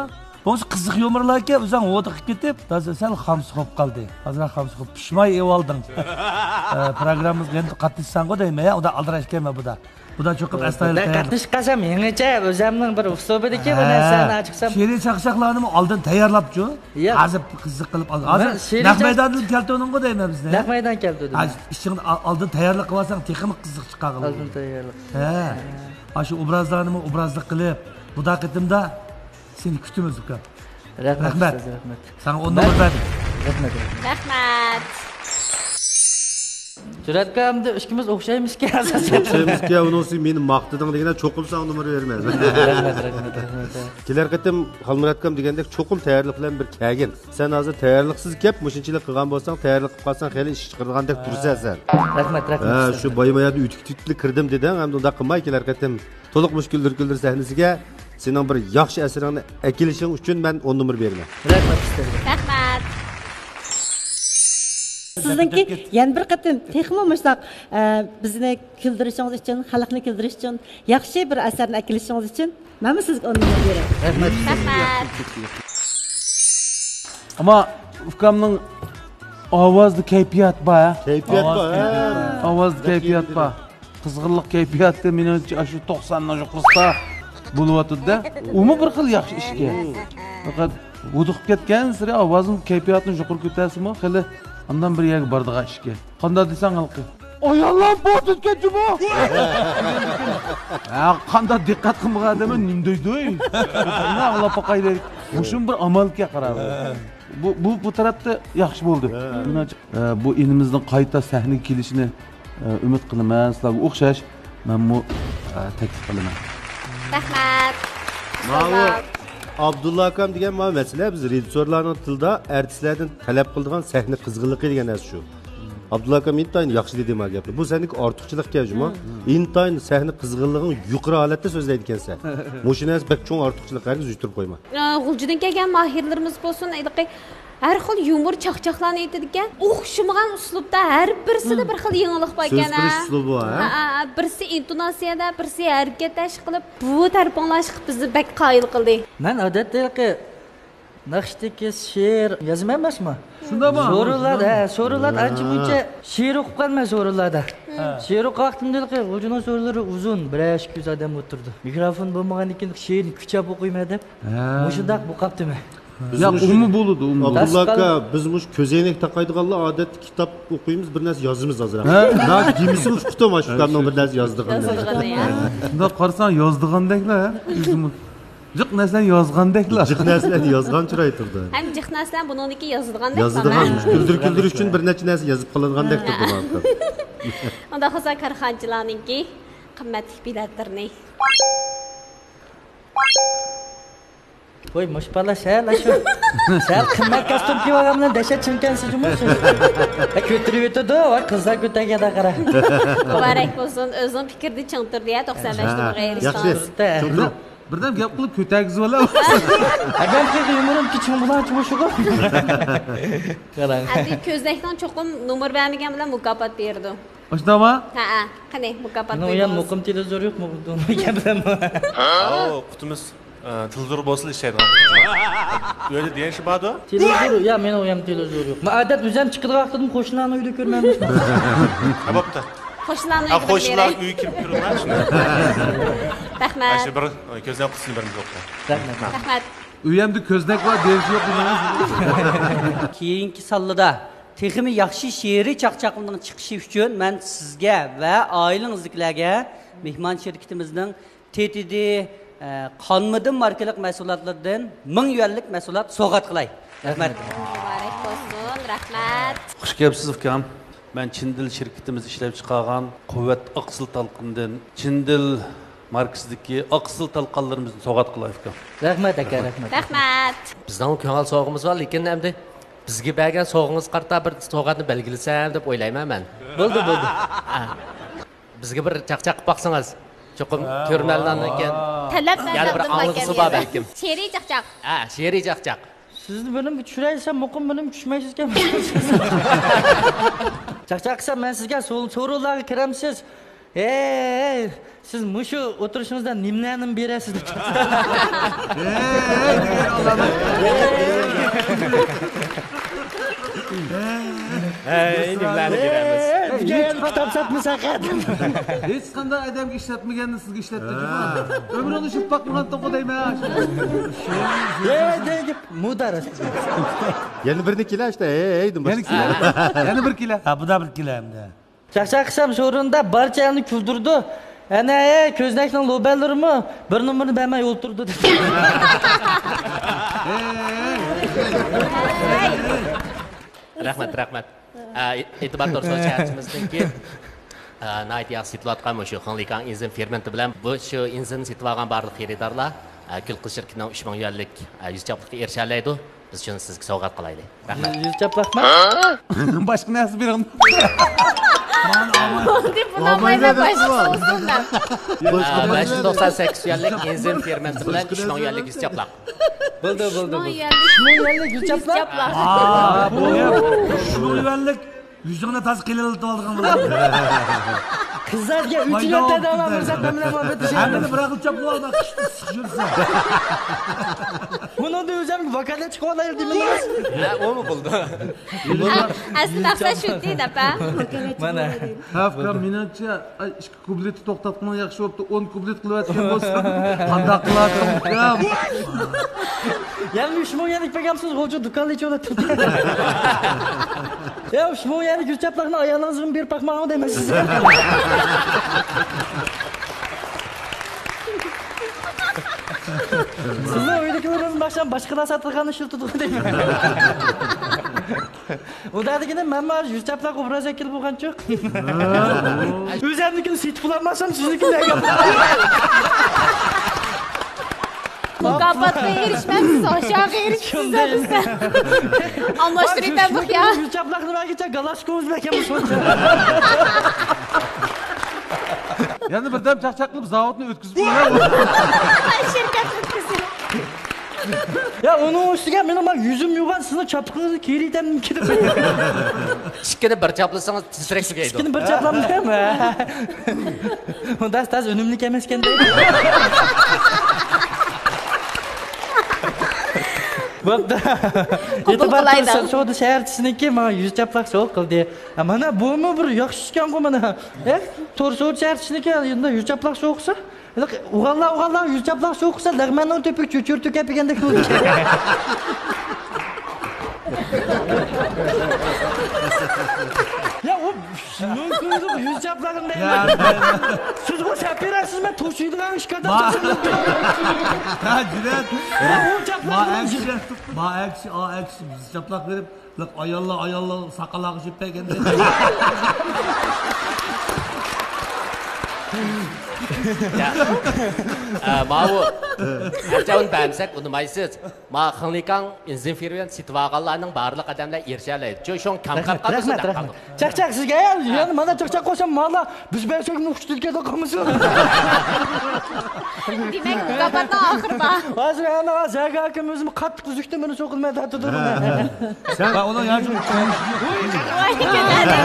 بولمىسا قىزىق يۇمۇرلاركەن، ئۆزۈڭ ھودۇقۇپ كېتىپ، ھازىر سەل خامسا بولۇپ قالدى. ئازراق خامسا بولۇپ پىشماي ئېۋالدىڭ. ئە، پروگراممىمىزغا يەنە قاتنىشىساڭغۇ دەيمەن، يا، ئۇنداق ئالدىراش ئىكەنمەن بۇدا. بۇدا چوقۇم ئەستايىدىل بۇدا تەييارلىق. قاتنىشىپ قالسام يېڭىچە ئۆزۈمنىڭ بىر ئۇسلۇبىدىكى بىر ھە. نەرسىنى ئاچىقسام. شېرىن چاقچاقلارنىمۇ ئالدىن تەييارلاپچۇ. ياق. ھازىر قىزىق قىلىپ ئال-، ھازىر مەن شېرىن نەق چاق- مەيداندىن كەلتۈردۈڭغۇ دەيمەن بىزنى. نەق مەيدان كەلتۈردۈم. ھە، ئىشىڭنى ئال-، ئالدىن تەييارلىق قىلىۋالساڭ تېخىمۇ قىزىق چىقارغىلى ئالدىن بولىدۇ. تەييارلىق. ھە. ھە. ئاشۇ ئوبرازلارنىمۇ ئوبرازلىق قىلىپ، بۇدا قېتىمدا سېنى كۈتىمىز، ئۇكام. رەھمەت، رەھمەت. ئۇستاز، رەھمەت. ساڭا ئون نومۇر بەردىم. رەھمەت، رەھمەت. رەھمەت. جۈرئەتكا، ئەمدى ئىككىمىز ئوخشايمىزكەن، ئاساسەن. ئوخشايمىزكەن، ئۇنىڭ ئۈستىگە مېنى ماختىدىڭ دېگەندە چوقۇم ساڭا نومۇر بېرىمەن. رەھمەت، رەھمەت، رەھمەت. كېلەر قېتىم خالمۇراتكام دېگەندەك چوقۇم تەييارلىق بىلەن بىر كەلگىن. سەن ھازىر تەييارلىقسىز كەپ، مۇشۇنچىلىك قىلغان بولساڭ، تەييارلىق قىلىپ قالساڭ خېلى ئىش چىقىرىدىغاندەك تۇرىسەن سەن. رەھمەت، رەھمەت، ھە، ئۇستاز. شۇ بايا مايادا ئۈتۈك-تۈتۈكلۈك كىردىم دېدىڭ، ئەمدى ئۇنداق قىلماي، كېلەر قېتىم تولۇقمۇش كۈلدۈر كۈلدۈر سەھنىسىگە سېنىڭ بىر ياخشى ئەسىرىڭنى ئەكېلىشىڭ ئۈچۈن مەن ئون نومۇر بېرىمەن. رەھمەت، ئۇستاز. رەھمەت. سىزنىڭكى يەنە بىر قېتىم تېخىمۇ مۇشۇنداق، ئە، بىزنى كۈلدۈرۈشىڭىز ئۈچۈن، خەلقنى كۈلدۈرۈش ئۈچۈن، ياخشى بىر ئەسەرنى ئەكېلىشىڭىز ئۈچۈن مەنمۇ سىزگە ئون نومۇر بېرەي. رەھمەت. رەھمەت. ئەمما ئۇكامنىڭ ئاۋازدا كەيپىيات بار، ھە؟ كەيپىيات بار، ھە. ئاۋازدا كەيپىيات بار. قىزغىنلىق كەيپىياتى مېنىڭچە ئاشۇ توقساننىڭ يۇقىرىسىدا بولۇۋاتىدۇ-دە. ئۇمۇ بىر خىل ياخشى ئىشكەن. پەقەت ھودۇقۇپ كەتكەنسېرى ئاۋازنىڭ كەيپىياتىنى يۇقىرى كۆتەرسىمۇ خېلى ئاندىن بىر يەرگە بارىدىغان ئىشكەن. قانداق دېسەڭ ھېلىقى. ئاياللار بولدى كەتتىمۇ. ھە، قانداق دىققەت قىلمىغان ئادەم نېمە دەيدۇ؟ ئاڭلاپ باقايلى. مۇشۇمۇ بىر ئامالكەن قاراۋۇ. بۇ، بۇ، بۇ تەرەپتە ياخشى بولدى. ھە. مېنىڭچە، ئە، بۇ ئىنىمىزنىڭ قايتا سەھنىگە كېلىشىنى، ئە، ئۈمىد قىلىمەن. سىلەرگە ئوخشاش مەنمۇ، ئە، تەكلىپ قىلىمەن. رەھمەت. ماۋۇ ئابدۇللا ئاكام دېگەن ماۋۇ مەسىلە، بىز رېژىسسورلارنىڭ تىلىدا ئارتىسلەردىن تەلەپ قىلىدىغان سەھنە قىزغىنلىقى دېگەن نەرسە شۇ. ئابدۇللا ئاكام ئىنتايىن ياخشى دېدى ما گەپنى. بۇ سەندىكى ئارتۇقچىلىق ئىكەن جۇمۇ. مم. ئىنتايىن سەھنە قىزغىنلىقىنى يۇقىرى ھالەتتە سۆزلەيدىكەنسەن. مۇشۇ نەرسە بەك چوڭ ئارتۇقچىلىق، ھەرگىز يىتىرىپ قويما. ئە، غۇلجىدىن كەلگەن ماھىرلىرىمىز بولسۇن، ھېلىقى ھەر خىل يۇمۇر چاقچاقلارنى ئېيتىدىكەن. ئوخشىمىغان ئۇسلۇبتا ھەر بىرسىدە بىر خىل يېڭىلىق باركەن، سۆز بېرىش ئۇسلۇبى بار، ھە؟ ھە، ھە، ھە. بىرسى ئىنتوناتسىيەدە، بىرسى ھەرىكەتتە ئىش قىلىپ، بۇ تەرىپىڭلار ئىشقىلىپ بىزنى بەك قايىل قىلدى. مەن ئادەتتە ھېلىقى نەقىشتىكى شېئىر يازىمەن ئەمەسمۇ؟ شۇنداقمۇ؟ سورۇنلاردا، ھە، سورۇنلاردا ئانچە مۇنچە شېئىر ئوقۇپ قالىمەن سورۇنلاردا. ھە. شېئىر ئوقۇۋاتقىنىمدا ھېلىقى غۇلجىنىڭ سورۇنلىرى ئۇزۇن، بىرەر ئىككى يۈز ئادەم ئولتۇرىدۇ. مىكروفون بولمىغاندىكىن شېئىرنى كۈچەپ ئوقۇيمەن دەپ، ھە، مۇشۇنداق بولۇپ قاپتىمەن. ياق، ئۇمۇ بولىدۇ، ئۇمۇ. ئابدۇللا ئاكا، بىز مۇشۇ كۆزەينەك تاقايدىغانلار ئادەتتە كىتاب ئوقۇيمىز، بىر نەرسە يازىمىز ئازراق. ھە؟ ناھايىتى دېمىسىمۇ ئۇقتۇم، ئاشۇ ئۇكامنىڭ بىر نەرسە يازىدىغىنىنى. يازىدىغىنى، ھە. شۇنداق قارىساڭ يازىدىغاندەكلا، ھە؟ ئۆزىمۇ. جىق نەرسىلەرنى يازغاندەكلا. جىق نەرسىلەرنى يازغان چىراي تۇرىدۇ. ھەم جىق نەرسىلەر بۇنىڭدىكى يازىدىغاندەك. يازىدىغان، كۈلدۈر كۈلدۈرۈش ئۈچۈن بىر نەچچە نەرسە يازىپ قالىنغاندەك تۇرىدۇ. ئۇنداق بولسا كارخانىچىلارنىڭكى قىممەتلىك بېلەتلىرىنى. ۋوي، مۇشۇ بالا سەل ئاشۇ، سەل قىممەت كاستيۇم كىيىۋالغان بىلەن دەھشەت چىڭكەنسىز جۇمۇ سىز. ھە، كۆتۈرۈۋېتىدۇ، ۋاي، قىزلار كۆتەرگەندە قارا. مۇبارەك بولسۇن، ئۆزىنىڭ پىكرىدە چىڭ تۇردى يا، توقسان بەش ھە، نومۇرغا ئېرىشتى. ياخشى، چىڭ تۇرۇڭ. بىردەم گەپ قىلىپ كۆتەرگۈزۈۋالامسىز. ئادەم قىلدى يۇمۇرۇم كىچىك بولغان چوشۇغۇ. قاراڭ. ئەمدى كۆزنەكنىڭ چوقۇم نومۇر بەرمىگەن بىلەن مۇكاپات بېرىدۇ. ئاشۇنداقمۇ؟ ھەئە، قېنى، مۇكاپات مېنىڭ ئۇيام بېرىمىز. مۇقىم تېلېۋىزور يوق، مۇقىم تونۇمايكەن بىلەنمۇ. ئاۋۇ، قۇتىمىز، ئە، تېلېۋىزور بولسىلا ئىشلەيدىغان قۇتىمىز. ئۆيدە دېگەن ئىشى باردۇ؟ تېلېۋىزور، يا، مېنىڭ ئۇيام تېلېۋىزور يوق. مەن ئادەت ئۆزۈم چىقىدىغان ۋاقتىدىمۇ قوشنىلارنىڭ ئۆيىدە كۆرمەيمەن. ھە، بوپتۇ. قوشنىلارنىڭ ئا، ئۆيىدە قوشنىلار كۆرۈڭلار. ئۆيى كىم كۆرۈڭلار شۇنى. رەھمەت. ئاشۇ بىر، ئە، كۆزنەك قۇتىسىنى بېرىمىز ئوقۇڭ. رەھمەت. رەھمەت. ئۆيەمدە كۆزنەك بار دېيىش يوق دېمەڭ. كېيىنكى سانلىدا تېخىمۇ ياخشى شېئىرىي چاقچاقلارنىڭ چىقىشى ئۈچۈن مەن سىزگە ۋە ئائىلىڭىزدىكىلەرگە مېھمان شىركىتىمىزنىڭ تې تې دې، ئە، قانمىدىم ماركىلىق مەھسۇلاتلىرىدىن مىڭ يۈەنلىك مەھسۇلات سوۋغات قىلاي. رەھمەت. مۇبارەك بولسۇن، رەھمەت. خۇش كەپسىز، ئۇكام. مەن چىندىل شىركىتىمىز ئىشلەپچىقارغان قۇۋۋەت ئاقسىل تالقىنىدىن چىندىل ماركىسىدىكى ئاقسىل تالقانلىرىمىزنى سوۋغات قىلاي، ئۇكام. رەھمەت، ئاكا، رەھمەت. رەھمەت. بىزنىڭمۇ كۆڭۈل سوۋغىمىز بار، لېكىن ئەمدى بىزگە بەرگەن سوۋغىڭىزغا قارىتا بىر سوۋغاتنى بەلگىلىسەم دەپ ئويلايمەن مەن. بولدى، بولدى. ھە. بىزگە بىر چاقچاق قىلىپ باقسىڭىز. چوقۇم كۆرۈرمەنلەرنىڭكى تەلەپ يەنە بىر ئاڭلىغۇسى بار بەلكىم. شېئىرىي چاقچاق. ھە، شېئىرىي چاقچاق. سىزنى بىرنېمىگە چۈشۈرەي دېسەم، مۇقىم بىرنېمىگە چۈشمەيسىزكەن. چاقچاق قىلسام، مەن سىزگە سو-، سورۇنلارغا كىرەمسىز؟ ھەي، سىز مۇشۇ ئولتۇرۇشىڭىزدا نېمىلەرنى بېرەسىز دەپ. ھەي، دېگەن ئالامەت. ھەي، نېمىلەرنى بېرەمىز؟ ھەي، دېگەن كىتاب ساتمىساق. ھېچقانداق ئادەمگە ئىشلەتمىگەننى سىزگە ئىشلەتتى جۇمۇ. ئۆمرۈڭدە ئىشلىتىپ باقمىغانتىڭغۇ دەيمەن. ھەي، دېگەن مودا راست. يەنە بىرنى كېلە ئىشتە، ھەي، ھەي، دېمە. يەنە كېلە. يەنە بىر كېلە. ھە، بۇدا بىر كېلە ئەمدى. چاقچاق قىلسام سورۇندا بارچە ئەلنى كۈلدۈرىدۇ. ئەنە، ئەي، كۆزنەكنىڭ لوبەنلىرىمۇ بىر نومۇرنى بەرمەي ئولتۇرىدۇ دەپ. رەھمەت، رەھمەت. ئە، ئېتىبار تورسو شەھەرچىمىزنىڭكى، ئە، ناھايىتى ياخشى سېتىلىۋاتقان مۇشۇ خېڭلىكاڭ ئىنزىم فېرمېنتى بىلەن بۇ شۇ ئىنزىمنى سېتىۋالغان بارلىق خېرىدارلار، ئە، گۈل قىز شىركىتىنىڭ ئۈچ مىڭ يۈەنلىك، ئە، يۈز چاپلىققا ئېرىشەلەيدۇ. بىز شۇنى سىزگە سوۋغات قىلايلى. رەھمەت. يۈز چاپلىقمۇ؟ باشقا نەرسە بېرىڭ. بولدى، بۇلار مايدا باشقا بولسۇن دەپ. ئا، بەش يۈز توقسان سەككىز يۈەنلىك ئىنزىم فېرمېنتى بىلەن ئۈچ مىڭ يۈەنلىك يۈز چاپلىق. بولدى، بولدى، بولدى. ئۈچ مىڭ يۈەنلىك يۈز چاپلىق. ئا، بۇ ئۈچ مىڭ يۈەنلىك يۈزۈڭنى تازا قېلىلىتىۋالىدىغان بولدى. قىزلارغا ئۈچ يۈەن تەداۋا بولسا، مەن بىلەن مۇھەببەتلىشەلمەيمەن. بىراق ئۇچاپ بولغان قىشتا ئىسسىق يۈرسە. بۇنىڭدا ئۆزۈم ۋاكالەت چىقىۋالايلى دېمىدىڭىز؟ ھە، ئۇمۇ بولدى. ئەسلى مەقسەت شۇ ئىدى، دەپ، ھە؟ مانا. ھە، ئۇكام، مېنىڭچە، ئاي، ئىككى كۇبلېتنى توختاتقىنىڭ ياخشى بوپتۇ، ئون كۇبلېت قىلىۋەتكەن بولسا، قانداق قىلاتتىڭ، ئۇكام؟ يەنە ئۈچ مىڭ يۈەنلىك بەرگەنمىسىز، غوجا دۇكاننى ئېچىۋالاتتىڭ. يا، ئۈچ مىڭ يۈەنلىك يۈز چاپلىقنى ئايالىڭىزغىمۇ بېرىپ باقماڭ دەيمەن سىزگە. سىزنىڭ ئۆيدىكىلىرىڭىز ئاخشام باشقىلار ساتىدىغاننى ئىشلىتىدىغۇ دەيمەن. ئۇدا دېگىنى مەنمۇ ھازىر يۈز چاپلاق ئوبراز ۋەكىلى بولغانچۇ. ئۆزۈمنىڭكىنى سېتىپ بولالماسام، سىزنىڭكىنى نەگە ئاپىرىمەن؟ مۇكاپاتقا ئېرىشمەپسىز، ئاشۇغا ئېرىشىپسىز دېسە. ئالماشتۇرۇپ بەردۇق يا. يۈز چاپلاقنى بەرگىچە گالاچكىمىز بەرگەنمىز. يەنە بىردەم چاقچاق قىلىپ زاۋۇتنى ئۆتكۈزۈپ قويۇڭ. شىركەت ئۆتكۈزۈپ. يا، ئۇنىڭ ئۈستىگە مېنىڭ مانا يۈزۈم يوغان، سىزنىڭ چاپلىقىڭىزنى كېرىيتەمدىمىكىن دەپ. ئىككىنى بىر چاپلىسىڭىز تېزرەك تۈگەيدۇ. ئىككىنى بىر چاپلامدىم. ئۇنداق تاز ئۈنۈملۈك ئەمەسكەن. بوپتۇ. قوبۇل ئېتىبار قىلايلى. تۇرسا سودا شەھەرچىسىنىڭكى ماڭا يۈز چاپلاق سوۋغا قىلدى. ھە، مانا بۇمۇ بىر ياخشى ئىشكەنغۇ مانا. ھە، تور سودا شەھەرچىسىنىڭكى يۈز چاپلاق سوۋغا قىلسا. ئوغۇللار، ئوغۇللار، يۈز چاپلاق سوۋغا قىلسا، لەغمەننىڭ تۆپىگە چۆچۈرە تۆكۈپ يېگەندەك بولدى. يا، ئۇ شۇنىڭ كۆزىگە يۈز چاپلاقنى دەيمەن. سىز بۇ سەپىرەسىز، مەن توشۇيدىغان ئىش كاتاپ. ھە، جۈرەت. يا، ئۇ چاپلاق. ما ئەكسى، ما ئەكسى، ئا ئەكسى، يۈز چاپلاق بېرىپ، لىق ئاياللار، ئاياللار ساقال ئاغىشىپ بەرگەندە. يا. ئە، ماۋۇ. ھەرچاۋنى بەرمىسەك ئۇنىمايسىز. ما خېڭلىكاڭ ئىنزىم فېرۋېن سېتىۋالغانلارنىڭ بارلىق ئادەملەر ئېرىشەلەيدۇ. چۈ شۇڭ كەم قېلىپ قالمىسۇن دەپ قالدۇق. چاقچاق سىزگە، يا، يەنە مانا چاقچاق قوشسام، مالا بىز بەرسەك نوخۇش تۈركىيەدە قالمىسۇن. دېمەك، مۇكاپاتنىڭ ئاخىرى بار. ھازىر ھەممە زەگە ئاكام ئۆزىمۇ قاتتىق ئۈزۈكتىن بىرنى سوقۇلماي تارتىدۇ. سەن ئۇنىڭ يانچۇق. ۋاي، كېتەلەيمەن.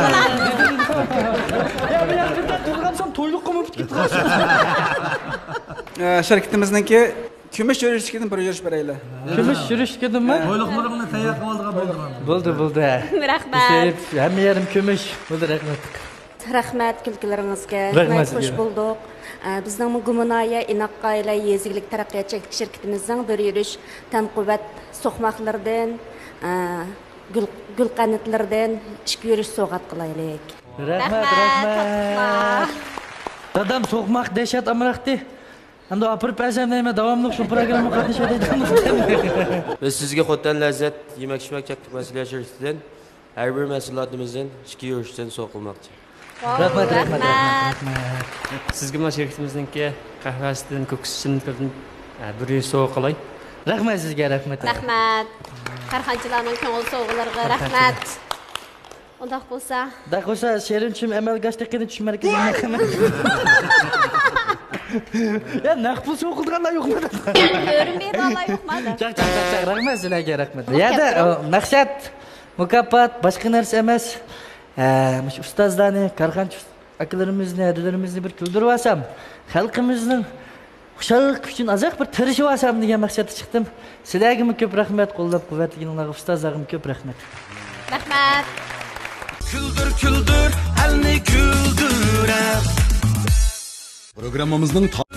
يا، بىر ياز بىر دەپ تۇرغانسام تويلۇققا مۇپت كېتىپ قالسۇن. ئە، شىركىتىمىزنىڭكى كۈمۈش يۈرۈشلۈكىدىن بىر يۈرۈش بېرەيلى. كۈمۈش يۈرۈشلۈكىدىنمۇ؟ تويلۇقلىرىڭنى تەييار قىلىۋالدىغان بولدىغان. بولدى، بولدى. رەھمەت. ھەممە يېرىم كۈمۈش. بولدى، رەھمەت. رەھمەت كۈلكىلىرىڭىزگە. رەھمەت ناھايىتى خۇش سىزگە. بولدۇق. ئە، بىزنىڭمۇ گۇمىنايە ئىناق ئائىلە يېزا ئىگىلىك تەرەققىيات چەكلىك شىركىتىمىزنىڭ بىر يۈرۈش تەنقۇۋەت سوقماقلىرىدىن، ئە، گۈل، گۈل قەنتلىرىدىن ئىككى يۈرۈش سوۋغات قىلايلىك. رەھمەت، رەھمەت، رەھمەت. تاتلىقلار. دادام سوقماق دەھشەت ئامراقتى. ئەمدى ئاپىرىپ بەرسەم دەيمەن، داۋاملىق شۇ پروگراممىغا قاتنىشاي دەيدىغان بولسام. بىز سىزگە خوتەن لەززەت يېمەك-ئىچمەك چەكلىك مەسئۇلىيەت شىركىتىدىن ھەر بىر مەھسۇلاتىمىزدىن ئىككى يۈرۈشتىن سوۋغا قىلماقچى. رەھمەت، رەھمەت، رەھمەت، رەھمەت. سىزگە مانا شىركىتىمىزنىڭكى قەھۋەسىدىن، كوكۇس ئىچىملىكلىرىدىن، ئە، بىر يۈز سوۋغا قىلاي. رەھمەت سىزگە، رەھمەت. رەھمەت. كارخانىچىلارنىڭ كۆڭۈل سوۋغىلىرىغا رەھمەت. ئۇنداق بولسا، ئۇنداق بولسا، شېرىن چۈشۈم ئەمەلگە ئاشتى، قېنى چۈشۈم ھەرىكىتىنى قىلماي. يا، نەق پۇل سوۋغا قىلىدىغانلار يوقمۇ؟ كۆرۈنمەيدىغانلار يوقما؟ چاق، چاق، چاق، چاق. رەھمەت سىلەرگە، رەھمەت. يەنە، ئۇ، مەقسەت، مۇكاپات، باشقا نەرسە ئەمەس. ئە، مۇشۇ ئۇستازلارنى، كارخانىچى ئاكىلىرىمىزنى، ھەدىلىرىمىزنى بىر كۈلدۈرۈۋالسام، خەلقىمىزنىڭ خۇشاللىقى ئۈچۈن ئازراق بىر تىرىشىۋالسام دېگەن مەقسەتتە چىقتىم. سىلەرگىمۇ كۆپ رەھمەت، قوللاپ قۇۋۋەتلىگىنىڭلارغا، ئۇستازلارغىمۇ كۆپ رەھمەت. رەھمەت. كۈلدۈر، كۈلدۈر، ئەلنى كۈلدۈرە. پروگراممىمىزنىڭ تا-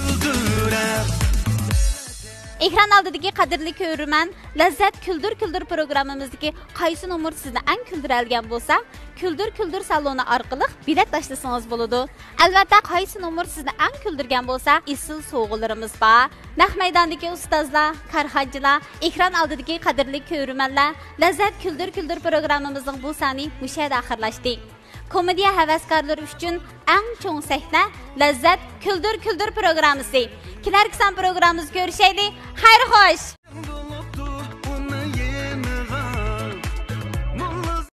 ئېكران ئالدىدىكى قەدىرلىك كۆرۈرمەن، لەززەت كۈلدۈر كۈلدۈر پروگراممىمىزدىكى قايسى نومۇر سىزنى ئەڭ كۈلدۈرەلىگەن بولسا، كۈلدۈر كۈلدۈر سالونى ئارقىلىق بېلەت تاشلىسىڭىز بولىدۇ. ئەلۋەتتە، قايسى نومۇر سىزنى ئەڭ كۈلدۈرگەن بولسا، ئېسىل سوۋغىلىرىمىز بار. نەق مەيداندىكى ئۇستازلار، كارخانىچىلار، ئېكران ئالدىدىكى قەدىرلىك كۆرۈرمەنلەر، لەززەت كۈلدۈر كۈلدۈر پروگراممىمىزنىڭ بۇ سانى مۇشۇ يەردە ئاخىرلاشتى. كومېدىيە ھەۋەسكارلىرى ئۈچۈن ئەڭ چوڭ سەھنە، لەززەت كۈلدۈر كۈلدۈر پروگراممىسى. كېلەركى سان پروگراممىمىزدا كۆرۈشەيلى. خەير خوش!